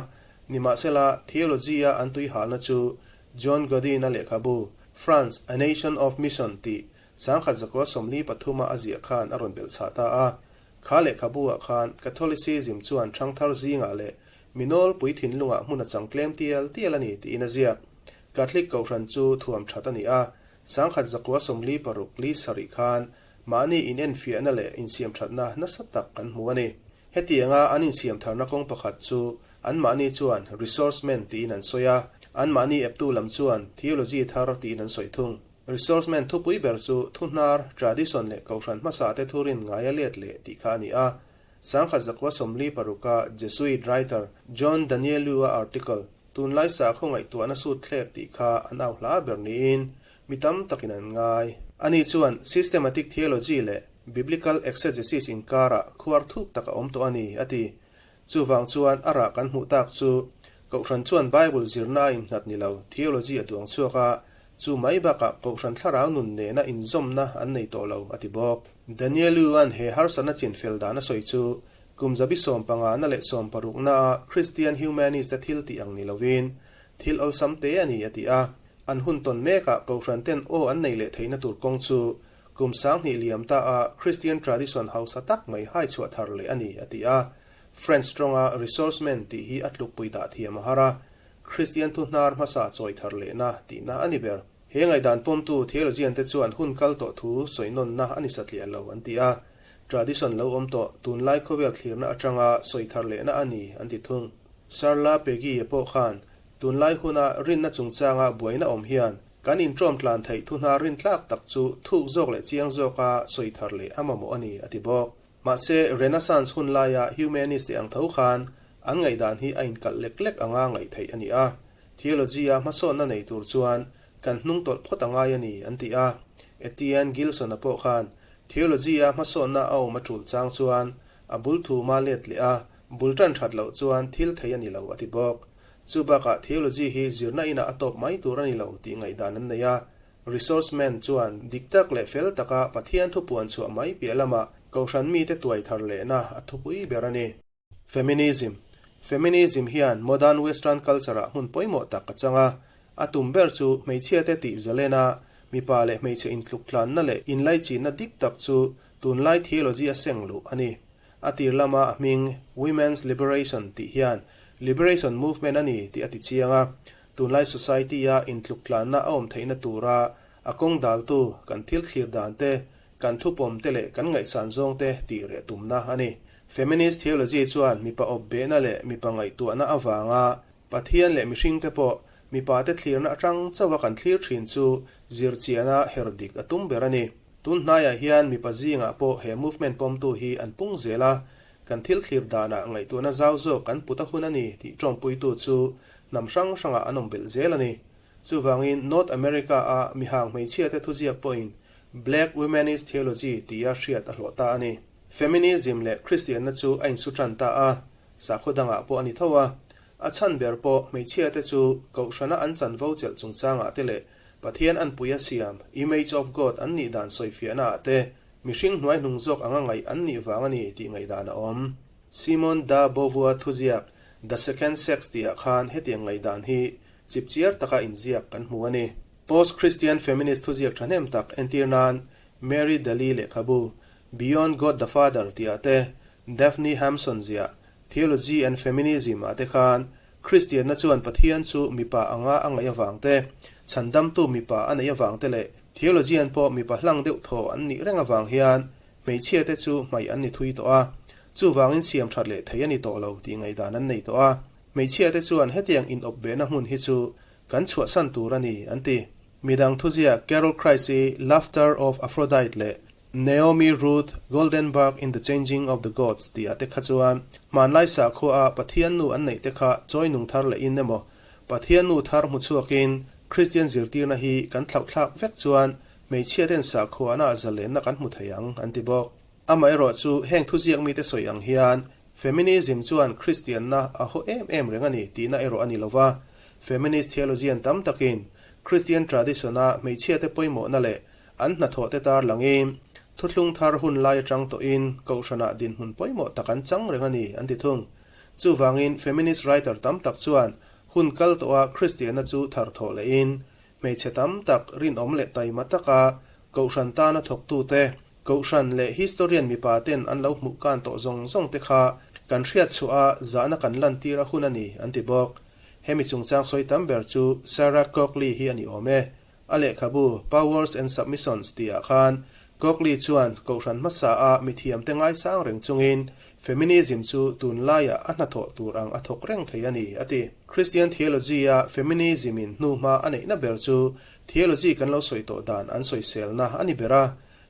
Nimahsela, theology-a an tuihalna chu John Godin-a lehkhabu France, A Nation of Mission tih sangkhat zakua 43-a a ziah khan a rawn belhchhah ta a. Kha lehkhabu-ah khan Catholicism chuan ṭhangthar zingah leh Mi nawlpui thinlungah hmun a chang tlem tial tial a ni tiin a ziak. Catholic Kohhran chu thuam that a ni a, sangkhat zakua 46 li sarih khan mahni inenfiahna leh insiamthatna nasa tak kan hmu a ni. Hetianga an insiamtharna kawng pakhat chu anmahni chuan Resourcement tiin an sawi a, anmahni eptu lam chuan Theology thar tiin an sawi thung. Resourcement thupui ber chu thuhnar, tradition leh Kohhran hmasate thurin ngaia let leh tih kha a ni a, Sangkhat zakua 46-a Jesuit writer John Danielou-a article, Tunlai sakhaw ngaihtuahna sut thlek tih kha an au hla ber niin mi tam takin an ngai. Ani chuan systematic theology leh biblical exegesis inkarah khuar thuk tak a awm tawh a ni, a ti. Chuvang chuan a rah kan hmuh tak chu Kohhran chuan Bible zirna a innghat ni lo theology a duang chhuak a, chu mai bakah Kohhran thlarau nun nena inzawmna an nei tawh lo, a ti bawk. Danielu-a'n he harsatna chinfel dan a sawi chu kum zabi 15 na leh 60 na-a Christian Humanist-te thil tih ang ni lovin thil awlsam te a ni a ti a. An hun tawn mekah Kohhran ten aw an nei leh theihna tur kawng chu kum 2000 liam ta-a Christian tradition hausa tak mai hai chhuah thar leh a ni a ti a. French tawnga Ressourcement tih hi a tlukpui dah thiam a har a, Christian thu hnar hmasa chawi thar lehna tihna a ni ber. He ngaihdan pawmtu theologian te chuan hun kal tawh thu sawi nawnna a ni satliah lo an ti a, tradition lo awm tawh tunlai khawvel thlirna atanga sawi thar lehna a ni an ti thung. Sarla Peggy-a pawh khan tunlai huna rinna chungchanga buaina awm hian kan inṭawm tlan theih thu hna rintlak tak chu thuk zawk leh chiang zawka sawi thar leh a mamawh a ni a ti bawk. Mahse, Renaissance hun laia humanist te ang tho khan an ngaihdan hi a inkalh lek lek anga ngaih theih a ni a. Theology-a hmasawnna nei tur chuan kan hnung tawlh phawt a ngai a ni, an ti a. Etienne Gilson-a pawh khan theology-a hmasawnna a awm a tul chang chuan a bul thuma let leh a, bul tan that loh chuan thil thei a ni lo a ti bawk. Chu bakah theology hi zirna inah a tawp mai tur a ni lo tih ngaihdan an nei a. Resource man chuan dik tak leh fel taka Pathian thu puan chhuah mai piah lamah Kohhran mite tuai thar lehna a thupui ber a ni. Feminism, Feminism hian modern western culture-ah hmun pawimawh tak a chang a. A tum ber chu hmeichhiate tih zalen a, mipa leh hmeichhe intluk tlanna leh inlaichinna dik tak chu tunlai theology a seng luh a ni. A tir lama a hming Women's Liberation tih hian liberation movement a ni tih a ti chiang a. Tunlai society-a intluk tlanna a awm theihna tura a kawng daltu kan thil thlir dan te, Kan thupawm te leh kan ngaihsan zawng te tih reh tumna a ni. Feminist theology chuan mipa awp behna leh mipa ngaihtuahna avanga Pathian leh mihring te pawh mipa te thlirna atang chauha kan thlir thin chu zirchiana her dik a tum ber a ni. Tun hnaiah hian mipa zingah pawh he movement pawmtu hi an pung zel a, kan thil thlir danah ngaihtuahna zau zawk kan put a hun a ni tih tawngpuitu chu hnam hrang hrangah an awm belh zel a ni. Chuvangin North America-a mihang hmeichhiate thuziak pawhin Black Womenist Theology tia hriat a hlawh ta a ni. Feminism leh Kristianna chu a insu tan ta a, sakhaw dangah pawh a ni tho a. A chhan ber pawh hmeichhiate chu Kohhrana an chanvo chelh chungchangah te leh Pathian anpui a siam, Image of God, an nih dan sawifiahnaah te mihring hnuaihnung zawk anga ngaih an nih vang a ni tih ngaihdan a awm. Simone de Beauvoir thuziak The Second Sex tihah khan hetiang ngaihdan hi chipchiar taka inziak kan hmu a ni. Post-Christian feminist thuziak thahnem tak entir nan Mary Daly lehkhabu Beyond God the Father tihah te, Daphne Hampson ziah Theology and Feminism ah te khan Kristianna chuan Pathian chu mipa anga a ngaih avang te, chhandamtu mipa a neih avang te leh theologian pawh mipa hlang deuh thaw an nih reng avang hian hmeichhia te chu hmaih an ni thui tawh a, chuvangin siam that leh thei a ni tawh lo tih ngaihdan an nei tawh a. Hmeichhia te chuan hetiang inawp behna hmun hi chu Kan chhuahsan tur a ni, an ti. Midang thuziak Carol Christ-i Laughter of Aphrodite leh Naomi Ruth Goldenberg in The Changing of the Gods tih ah te kha chuan hmanlai sakhua a Pathian nu an neih te kha chawi nung thar leh in emaw Pathian nu thar hmu chhuakin Kristian zirtirna hi kan thlauhthlak vek chuan hmeichhia ten sakhuana ah zalenna kan hmu thei ang an ti bawk. Amaherawh chu heng thuziak mite sawi ang hian Feminism chuan Kristianna a haw em em reng a ni tihna erawh a ni lova, Feminist theologian tam takin Christian tradition-a hmeichhiate pawimawhna leh an hnathawhte tar langin, thuthlung thar hun lai atang tawhin kohhranah dinhmun pawimawh tak an chang reng a ni an ti thung. Chuvangin feminist writer tam tak chuan hun kal tawha Kristianna chu tharthawh lehin hmeichhe tam tak rinawm leh taima taka kohhran tana thawktute, Kohhran leh historian mipa ten an lo hmuh kan tawh zawng zawng te kha kan hriat chhuah a zahna kan lantir a hun a ni an ti bawk. Hemi chungchang sawi tam ber chu Sarah Coakley hi a ni awm e. A lehkhabu Powers and Submissions tih ah khan Coakley chuan kohhran hmasa a mithiam te ngaisang reng chungin feminism chu tunlaiah a hnathawh tur ang a thawk reng thei a ni a ti. Christian theology a feminism in hnuhma a neihna ber chu Theology kan lo sawi tawh dan an sawiselna a ni ber a,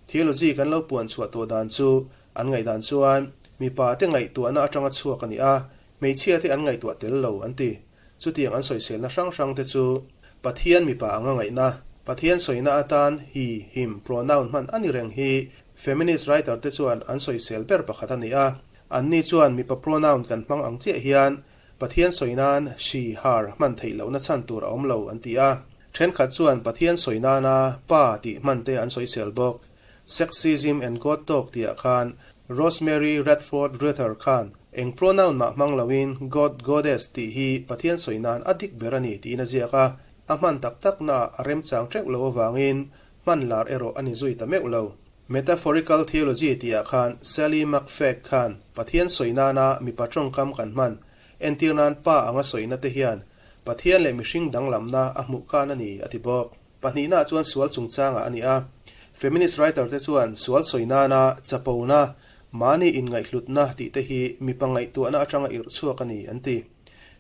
theology kan lo puan chhuah tawh dan chu an ngaihdan chuan mipa te ngaihtuahna atanga chhuak a ni a, hmeichhia te an ngaihtuah tel lo an ti. Chutiang an sawiselna hrang hrang te chu Pathian mipa anga ngaihna, Pathian sawina atan he, him pronoun hman a ni reng hi feminist writer te chuan an sawisel ber pakhat a ni a, anni chuan mipa pronoun kan hmang ang chiah hian Pathian sawi nan she, her hman theih lohna chhan tur a awm lo an ti a. Thenkhat chuan Pathian sawi nana pa tih hman te an sawisel bawk. Sexism and God Talk tihah khan Rosemary Radford Ruether khan eng pronoun mah hmang loin God, Goddess tih hi Pathian sawi nan a dik ber a ni tiin a ziak a. A hman tak tak naah a remchang teuh lo avangin hman lar erawh a ni zui ta meuh lo. Metaphorical theology tihah khan Sallie McFague khan Pathian sawi nana mipa tawngkam kan hman entir nan pa anga sawina te hian Pathian leh mihring danglamna a hmuh kan a ni a ti bawk. Pahnihna chuan sual chungchangah a ni a. Feminist writer te chuan sual sawi nana chapona, mahni inngaihhlutna tih te hi mipa ngaihtuahna atanga irh chhuak a ni an ti.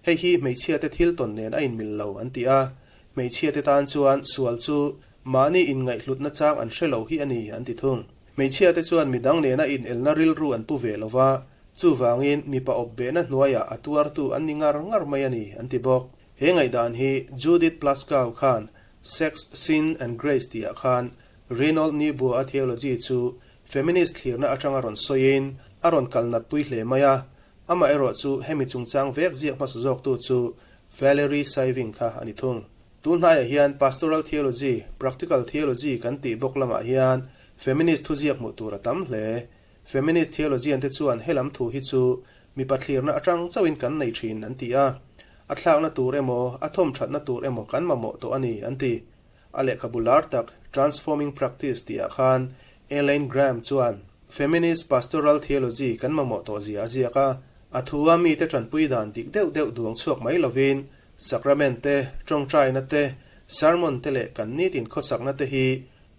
Hei hi hmeichhia te thil tawn nen a inmil lo an ti a. Hmeichhia te tan chuan sual chu Mahni inngaihhlutna chang an hre lo hi a ni, an ti thung. Hmeichhia te chuan midang nena inelna rilru an pu ve lo va, chuvangin mipa awp behna hnuaiah a tuartu an ni ngar ngar mai a ni, an ti bawk. He ngaihdan hi Judith Plaskow khan Sex, Sin and Grace tihah khan Reinhold Niebuhr-a theology chu feminist thlirna atanga rawn sawiin a rawn kal natpui hle mai a, amaherawhchu hemi chungchang vek ziak hmasa zawktu chu Valerie Saiving kha a ni thung. Tun hnaiah hian pastoral theology, practical theology kan tih bawk lamah hian feminist thuziak hmuh tur a tam hle. Feminist theologian te chuan helam thu hi chu mipa thlirna atang chauhin kan nei thin an ti a, a thlakna tur emaw, a thawmthatna tur emaw kan mamawh tawh a ni an ti. A lehkhabu lar tak Transforming Practice tihah khan Elaine Graham chuan Feminist Pastoral Theology kan mamawh tawh zia a ziak a, a thua mite tanpui dan dik deuh deuh duang chhuak mai lovin Sacrament te, tawngtaina te, sermon te leh kan nitin khawsakna te hi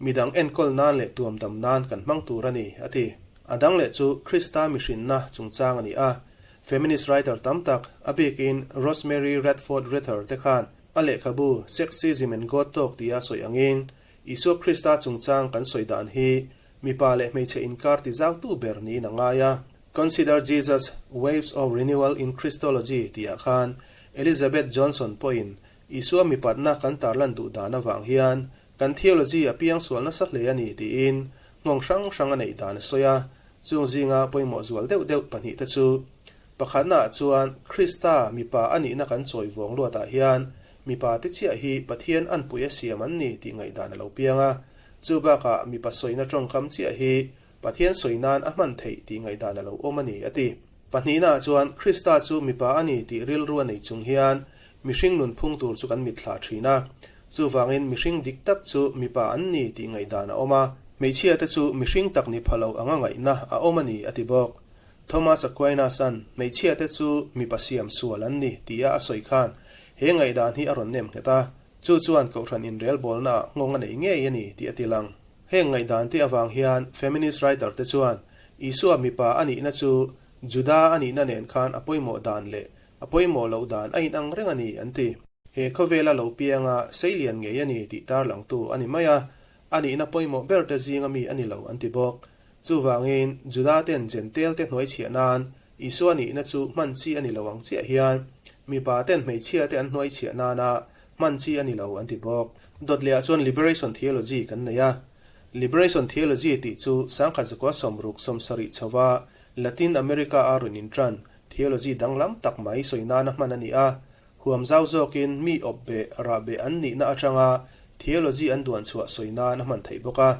midang enkawl nan leh tuamdam nan kan hmang tur a ni, a ti. A dang leh chu Krista mihrinna chungchang a ni a, feminist writer tam tak, a bikin Rosemary Radford Ruether te khan a lehkhabu Sexism and God Talk tia sawi angin Isua Krista chungchang kan sawi dan hi mipa leh hmeichhe inkar tizautu ber niin a ngai a. Consider Jesus, Waves of Renewal in Christology tihah khan Elizabeth Johnson pawhin Isua mipatna kan tarlan duh dan avang hian kan theology a piangsual nasa hle a ni tiin nghawng hrang hrang a neih dan a sawi a. Chung zinga pawimawh zual deuh deuh pahnihte chu pakhatnaah chuan Krista mipa a nihna kan chawi vawng luatah hian mipa te chiah hi Pathian anpui a siam an ni tih ngaihdan a lo piang a. Chu bakah mipa sawina tawngkam chiah hi Pathian sawi nan a hman theih tih ngaihdan a lo awm a ni, a ti. Pahnihnaah chuan Krista chu mipa a ni tih rilru a nei chung hian mihring nunphung tur chu kan mitthlah thin a. Chuvangin mihring dik tak chu mipa an ni tih ngaihdan a awm a, hmeichhiate chu mihring tak ni pha lo anga ngaihna a awm a ni, a ti bawk. Thomas Aquinas-a'n hmeichhiate chu mipa siam sual an ni tia a sawi khan he ngaihdan hi a rawn nem nghet a, chu chuan kohhran inrelbawlnaah nghawng a nei ngei a ni tih a ti lang. Heng ngaihdan te avang hian feminist writer te chuan Isua mipa a nihna chu Juda a nihna nen khan a pawimawh dan leh a pawimawh loh dan a inang reng a ni an ti. He khawvela lo pianga seilian ngei a ni tih tarlangtu a ni mai a, a nihna pawimawh ber te zinga mi a ni lo an ti bawk. Chuvangin Juda ten Jentail te hnuaichhiah nan Isua nihna chu hman chi a ni lo ang chiah hian mipa ten hmeichhia te an hnuaichhiah nana hman chi a ni lo an ti bawk. Dawt lehah chuan Liberation Theology kan nei a. Liberation Theology tih chu sangkhat zakua sawmruk sawmsarih chhova Latin America-a rawn inṭan theology danglam tak mai sawi nana hman a ni a. Huam zau zawkin mi awp beh rah beh an nihna aṭanga theology an duan chhuah sawi nan a hman theih bawk a.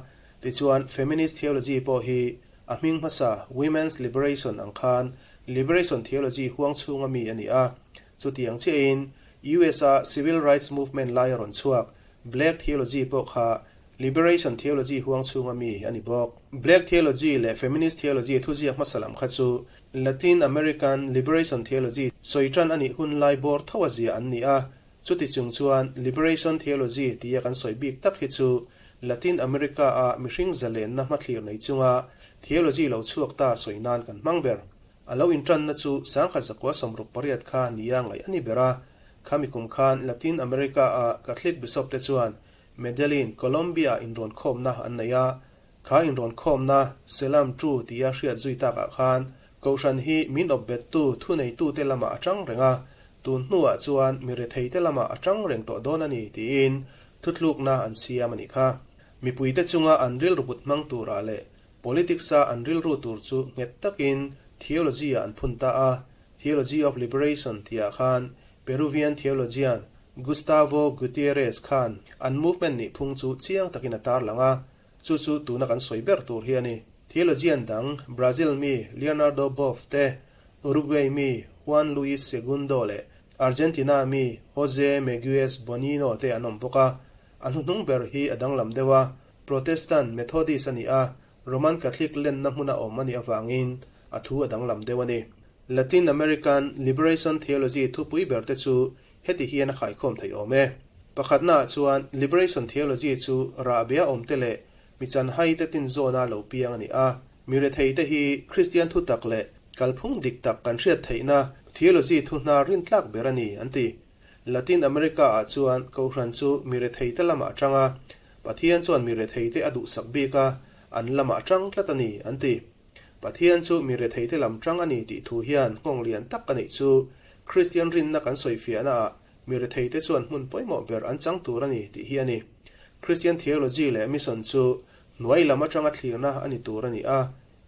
Tichuan Feminist Theology pawh hi a hming hmasa Women's Liberation ang khan Liberation Theology huang chhunga mi a ni a. Chutiang chiahin US-a Civil Rights Movement laia rawn chhuak Black Theology pawh kha Liberation Theology huang chhunga mi a ni bawk. Black Theology leh Feminist Theology thuziak hmasa lam kha chu Latin American Liberation Theology sawi tan a nih hun lai bawr tho a zia an ni a, chuti chung chuan Liberation Theology tia kan sawi bik tak hi chu Latin America-a mihring zalenna hmathlir nei chunga theology lo chhuak ta sawi nan kan hmang ber. A lo inṭanna chu sangkhat zakua 68 kha nia ngaih a ni ber a, khami kum khan Latin America-a Catholic Bishop te chuan Medellin, Colombia-ah inrawn khawmna an nei a, kha inrawn khawmna Selam Tu tia hriat zui takah khan Kohhran hi min awp bettu thuneitute lamah a ṭang reng a, tun hnuah chuan mi retheite lamah a ṭang reng tawh dawn a ni tiin thutlukna an siam a nih kha. Mipuite chunga an rilru put hmang turah leh Politics-a an rilru tur chu nghet takin theology-ah an phun ta a, Theology of Liberation tihah khan Peruvian theologian Gustavo Gutierrez khan an movement nih phung chu chiang takin a tarlang a, chu chu tuna kan sawi ber tur hi a ni. Theologian dang Brazil mi Leonardo Boff te, Uruguay mi Juan Luis Segundo leh Argentina mi Jose Meguez Bonino te an awm bawk a, a hnuhnung ber hi a danglam deuh a, Protestant Methodist a ni a, Roman Catholic lenna hmuna awm a nih avangin a thu a danglam deuh a ni. Latin American Liberation Theology thupui ber te chu heti hian a khaikhawm thei awm e. Pakhatnaah chuan Liberation Theology chu rahbia awmte leh mi chanhai te tinzawna lo piang a ni a. Mi rethei te hi Kristian thutak leh kalphung dik tak kan hriat theihna theology thu hna rintlak ber a ni, an ti. Latin America-ah chuan Kohhran chu mi rethei te lamah a tang a, Pathian chuan mi retheite a duhsak bik a, an lamah tang tlat a ni, an ti. Pathian chu mi retheite lam tang a ni tih thu hian nghawng lian tak a neih chu Kristian rinna kan sawifiahnaah mi retheite chuan hmun pawimawh ber an chang tur a ni tih hi a ni. Christian theology leh mission chu hnuai lam atanga thlirna a ni tur a ni a,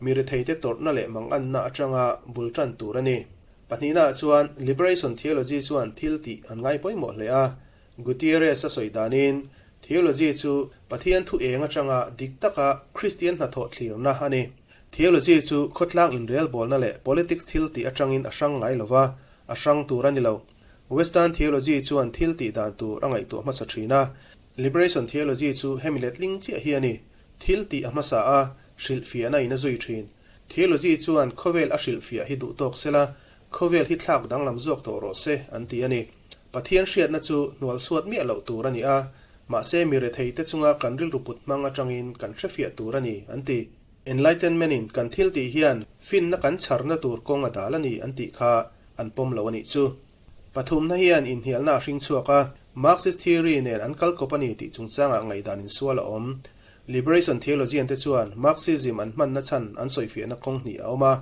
mi retheite tawrhna leh manganna atanga bul tan tur a ni. Pahnihnaah chuan Liberation theology chuan thil tih an ngai pawimawh hle a, Gutierrez a sawi danin theology chu Pathian thu eng atanga dik taka Kristian hnathawh thlirna a ni. Theology chu khawtlang inrelbawlna leh politics thil tih atangin a hrang ngai lo va, a hrang tur a ni lo. Western theology chuan thil tih dan tur a ngaihtuah hmasa thin a, Liberation theology chu hemi letling chiah hi a ni. Thil tih a hmasa a, hrilhfiahna in a zui thin. Theology chuan khawvel a hrilhfiah hi duh tawk sela, khawvel hi thlak danglam zawk tawh rawh se an ti a ni. Pathian hriatna chu hnualsuat miah loh tur a ni a, mahse mi retheite chunga kan rilru put hmang atangin kan hrefiah tur a ni an ti. Enlightenment in kan thil tih hian finna kan chharna tur kawng a dal a ni an tih kha an pawm lo a nih chu. Pathumna hian inhnialna a hring chhuak a, Marxist theory nen an kal kawp a ni tih chungchangah ngaihdan insual a awm. Liberation theologian te chuan Marxism an hmanna chhan an sawifiahna kawng hnih a awm a.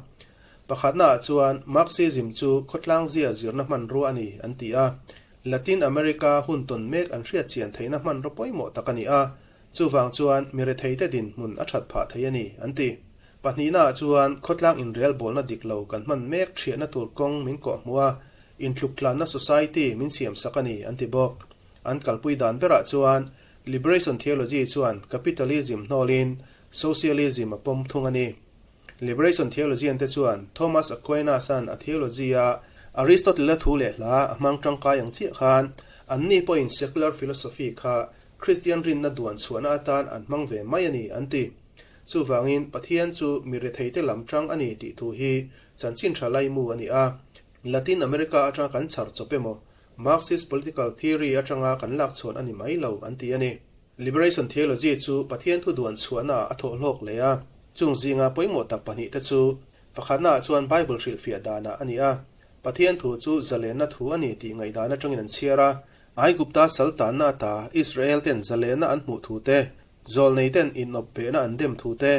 Pakhatnaah chuan Marxism chu khawtlang zia zirna hmanrua a ni an ti a, Latin America hun tawn mek an hriatchian theihna hmanraw pawimawh tak a ni a, Chuvang chuan mi retheite dinhmun a that phah thei a ni, an ti. Pahnihnaah chuan khawtlang inrelbawlna dik lo kan hman mek thiahna tur kawng min kawhhmuh a, intluktlanna society min siamsak a ni, an ti bawk. An kalpui dan berah chuan Liberation Theology chuan capitalism hnawlin socialism a pawm thung a ni. Liberation theologian te chuan Thomas Aquinas-a'n a theology-a Aristotle-a thu leh hla a hmang tangkai ang chiah khan anni pawhin secular philosophy kha Kristian rinna duan chhuahna atan an hmang ve mai a ni an ti. Chuvangin Pathian chu mi retheite lam tang a ni tih thu hi chanchin tha laimu a ni a. Latin America atanga kan chhar chawp emaw Marxist political theory atanga kan lak chhuan a ni mai lo an ti a ni. Liberation theology chu Pathian thu duan chhuahnaah a thawh hlawk hle a, chung zinga pawimawh tak pahnih te chu pakhatnaah chuan Bible hrilhfiah danah a ni a, Pathian thu chu zalenna thu a ni tih ngaihdan atangin an chhiar a, Aigupta saltanna ata Israel ten zalenna an hmuh thu te, zawlnei ten inawp behna an dem thu te,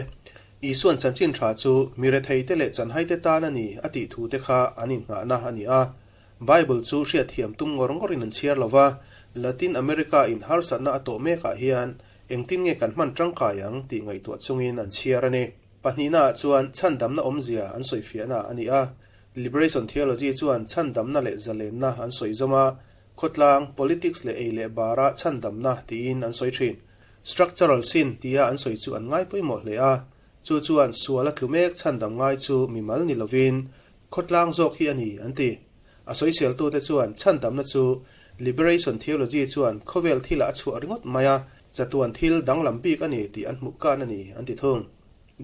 Isuan chanchin tha chu mi retheite leh chanhaite tan a ni a tih thu te kha an innghahna a ni a. Bible chu hriatthiam tum ngawr ngawrin an chhiar lo va, Latin America in harsatna a tawh mekah hian engtin nge kan hman tangkai ang tih ngaihtuah chungin an chhiar a ni. Pahnihnaah chuan chhandamna awmzia an sawifiahna a ni a, Liberation Theology chuan chhandamna leh zalenna an sawi zawm a, khawtlang, politics leh ei leh bara chhandamna tiin an sawi thin. Structural sin tia an sawi chu an ngai pawimawh hle a, chu chuan sual a tlu mek chhandam ngai chu mimal ni lovin Khawtlang zawk hi a ni, an ti. A sawiseltute chuan chhandamna chu Liberation Theology chuan khawvel thilah a chhuah ringawt mai a, chatuan thil danglam bik a ni tih an hmuh kan a ni, an ti thung.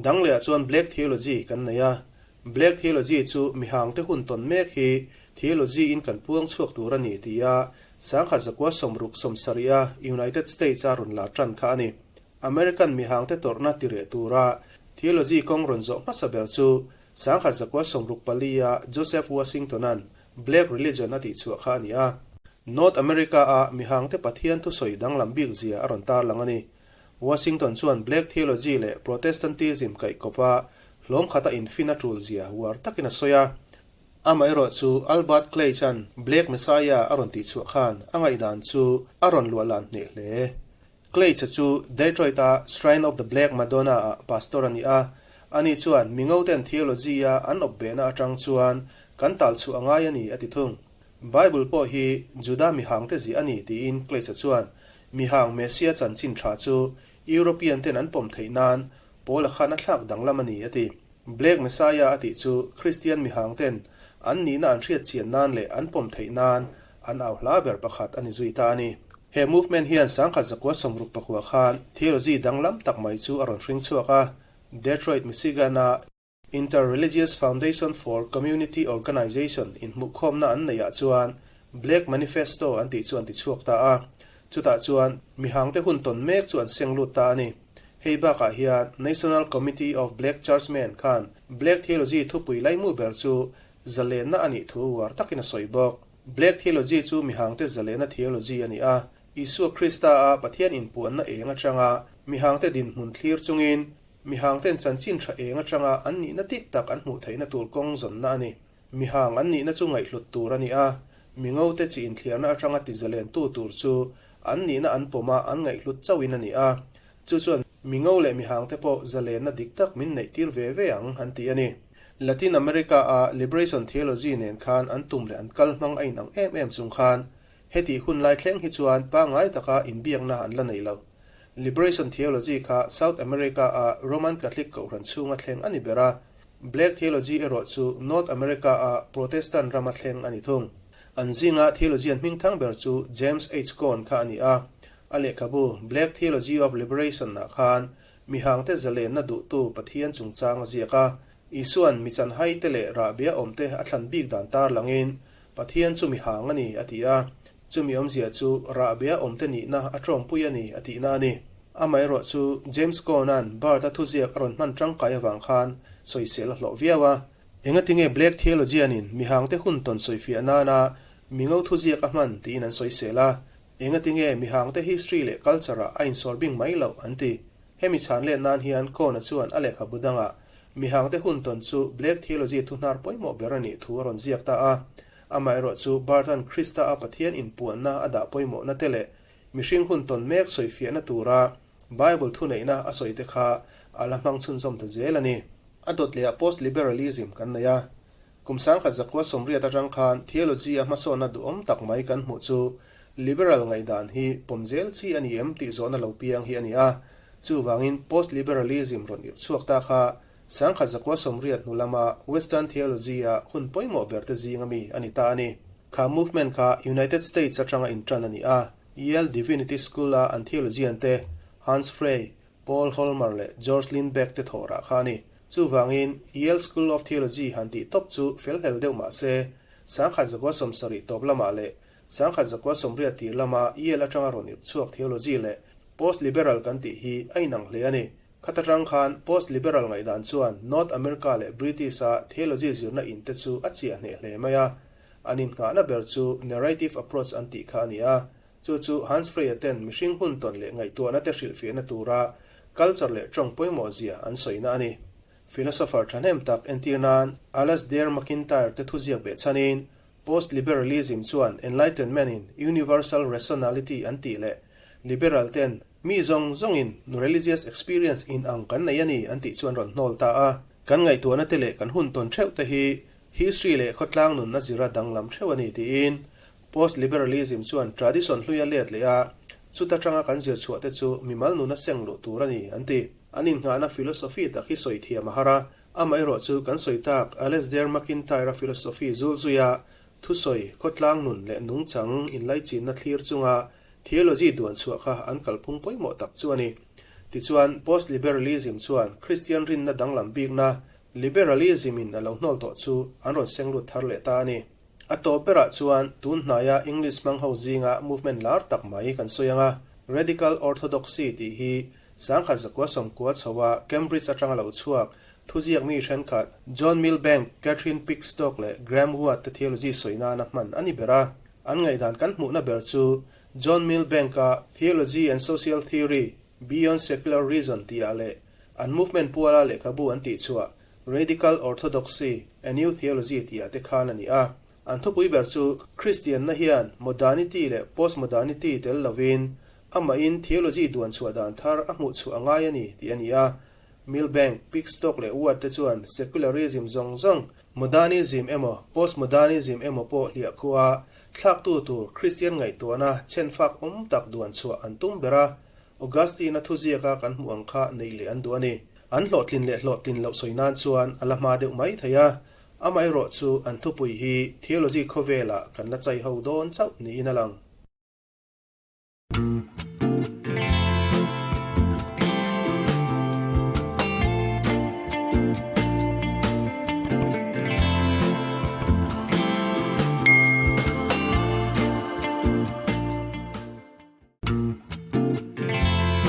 Dang lehah chuan Black Theology kan nei a. Black Theology chu mihangte hun tawn mek hi theology-in kan puang chhuak tur a ni tia 1960 sawmsarih a United States-a rawn lar tan kha a ni. American mihangte tawrhna tireh tura theology kawng rawn zawh hmasa ber chu 1964 a Joseph Washington-a'n Black Religion a tihchhuah kha a ni a. North America-a mihangte Pathian thusawi danglam bik zia a rawn tarlang a ni. Washington chuan Black Theology leh Protestantism kaihkawpa hlawm khata infin a tul zia uar takin a sawi a. Amaherawh chu Albert Clay-a'n Black Messiah a rawn tihchhuah khan a ngaihdan chu a rawn luahlan hneh hle. Clay-cha chu Detroit-a Shrine of the Black Madonna-ah pastor a ni a. Ani chuan Mingoten theology-a an awp behna atang chuan kan tal chhuah a ngai a ni a ti thung. Bible pawh hi Juda mihangte ziah a ni tiin Clay-cha chuan mihang Messiah chanchin tha chu European-ten an pawm theih nan Paul-a khan a thlak danglam a ni a ti. Black Messiah a tih chu Kristian mihangten an nihna an hriat chian nan leh an pawm theih nan an au hla ber pakhat a ni zui ta a ni. He movement hian 1969 khan theology danglam tak mai chu a rawn hring chhuak a, Detroit, Michigan-a Interreligious Foundation for Community Organization inhmuhkhawmna an neihah chuan Black Manifesto an tih chu an ti chhuak ta a, chutah chuan mihangte hun tawn mek chu an seng lut ta a ni. Hei bakah hian National Committee of Black Churchmen khan Black Theology thupui laimu ber chu zalenna a nih thu uar takin a sawi bawk. Black Theology chu mihangte zalena theology a ni a, Isua Krista-a Pathian inpuanna eng atanga mihangte dinhmun thlir chungin mihangten chanchin tha eng atanga an nihna dik tak an hmuh theihna tur kawng zawnna a ni. Mihang an nihna chu ngaihhlut tur a ni a, mingote chi inthliarna atanga tizalentu tur chu. an nihna an pawm a, an ngaihhlut chauhin a ni a. Chu chuan mi ngo leh mi hangte pawh zalenna dik tak min neihtir ve ve ang an ti a ni. Latin America-a Liberation Theology nen khan an tum leh an kal hmang a inang em em chung khan hetih hun lai thleng hi chuan pangngai taka inbiakna an la nei lo. Liberation Theology kha South America-a Roman Catholic kohhran chhunga thleng a ni ber a, Black Theology erawh chu North America-a Protestant rama thleng a ni thung. An zinga theologian hmingthang ber chu James H. Cone kha a ni a, a lehkhabu Black Theology of Liberation-ah khan mihangte zalenna duhtu Pathian chungchang a ziak a, Isua'n mi chanhaite leh rahbia awmte a thlan bik dan tarlangin Pathian chu mihang a ni a ti a, chumi awmzia chu rahbia awmte nihna a tawngpui a ni a tihna a ni. Amaherawh chu James Cone-a'n Barth-a thuziak a rawn hman tangkai avang khan sawisel a hlawh viau a. Engatinge Black Theologian-in mihangte hun tawn sawifiah nana mingo thuziak a hman tiin an sawisel a, engatinge mihangte history leh culture-ah a insawr bing mai loh an ti. Hemi chhan let nan hian Cone-a chuan a lehkhabu dangah mihangte hun tawn chu Black Theology thuhnar pawimawh ber a nih thu a rawn ziak ta a. Amaherawh chu Barth-a'n Krista-a Pathian inpuanna a dah pawimawhna te leh mihring hun tawn mek sawifiahna tura Bible thuneihna a sawi te kha a la hmang chhunzawm ta zel a ni. A dawt lehah post-liberalism kan nei a. Kum sangkhat zakua sawmriat atang khan theology-a hmasawnna duhawm tak mai kan hmuh chu liberal ngaihdan hi pawm zel chi a ni em tih zawhna lo piang hi a ni a. Chuvangin post-liberalism rawn irh chhuak ta kha sangkhat zakua sawmriat hnu lama Western theology-a hun pawimawh berte zinga mi a ni ta a ni. Kha movement kha United States atanga intan a ni a. Yale Divinity School-a an theologian te Hans Frey, Paul Holmer leh George Lindbeck te thawh rah kha a ni. Chuvangin, Yale School of Theology han tih tawp chu fel hlel deuh mah se, sangkhat zakua 70 tawp lamah leh sangkhat zakua 80 tir lama Yale atanga rawn irh chhuak theology leh post-liberal kan tih hi a inang hle a ni. Khat atang khan post-liberal ngaihdan chuan North America leh British-a theology zirna in te chu a chiah hneh hle mai a. An innghahna ber chu narrative approach an tih kha a ni a. Chu chu Hans Freya ten mihring hun tawn leh ngaihtuahna te hrilhfiahna tura culture leh tawng pawimawh zia an sawina a ni. Philosopher thahnem tak entir nan Alasdair MacIntyre te thuziak beh chhanin Post-liberalism chuan Enlightenment in universal rationality an tih leh liberal ten mi zawng zawngin religious experience in ang kan nei a ni an tih chu an rawn hnawl ta a. Kan ngaihtuahna te leh kan hun tawn theuh te hi history leh khawtlang nunna zira danglam theuh a ni tiin Post-liberalism chuan tradition hlui a let leh a, chuta tanga kan zir chhuah te chu mimal nuna seng luh tur a ni, an ti. An innghahna philosophy tak hi sawi thiam a har a, amaherawh chu kan sawi tak Alasdair MacIntyre-a philosophy zul zuia thusawi, khawtlang nun leh nungchang inlaichinna thlir chunga theology duan chhuah kha an kalphung pawimawh tak chu a ni. Tichuan, post-liberalism chuan Kristian rinna danglam bikna liberalism-in a lo hnawl tawh chu an rawn seng lut thar leh ta a ni. A tawp berah chuan tun hnaia English hmang ho zinga movement lar tak mai kan sawi ang a, Radical Orthodoxy tih hi sangkhat zakua sawmkua chhoa Cambridge atanga lo chhuak thuziak mi thenkhat John Milbank, Catherine Pickstock leh Graham Watt te theology sawi nana hman a ni ber a. An ngaihdan kan hmuhna ber chu John Milbank-a Theology and Social Theory, Beyond Secular Reason tihah leh an movement puala lehkhabu an tihchhuah Radical Orthodoxy, A New Theology tih ah te khan a ni a. An thupui ber chu Kristianna hian modernity leh postmodernity tel lovin amahin theology duan chhuah dan thar a hmuh chhuah a ngai a ni tih a ni a. Milbank, Pickstock leh Ward te chuan secularism zawng zawng, modernism emaw postmodernism emaw pawh hliah khua thlaktu tur Kristian ngaihtuahna chhenfak awm tak duan chhuah an tum ber a, Augustine-a thuziaka kan hmuh ang kha neih leh an duh a ni. An hlawhtlin leh hlawhtlin loh sawi nan chuan a la hma deuh mai thei a, amaherawh chu an thupui hi theology khawvelah kan la chai ho dawn chauh niin a lang.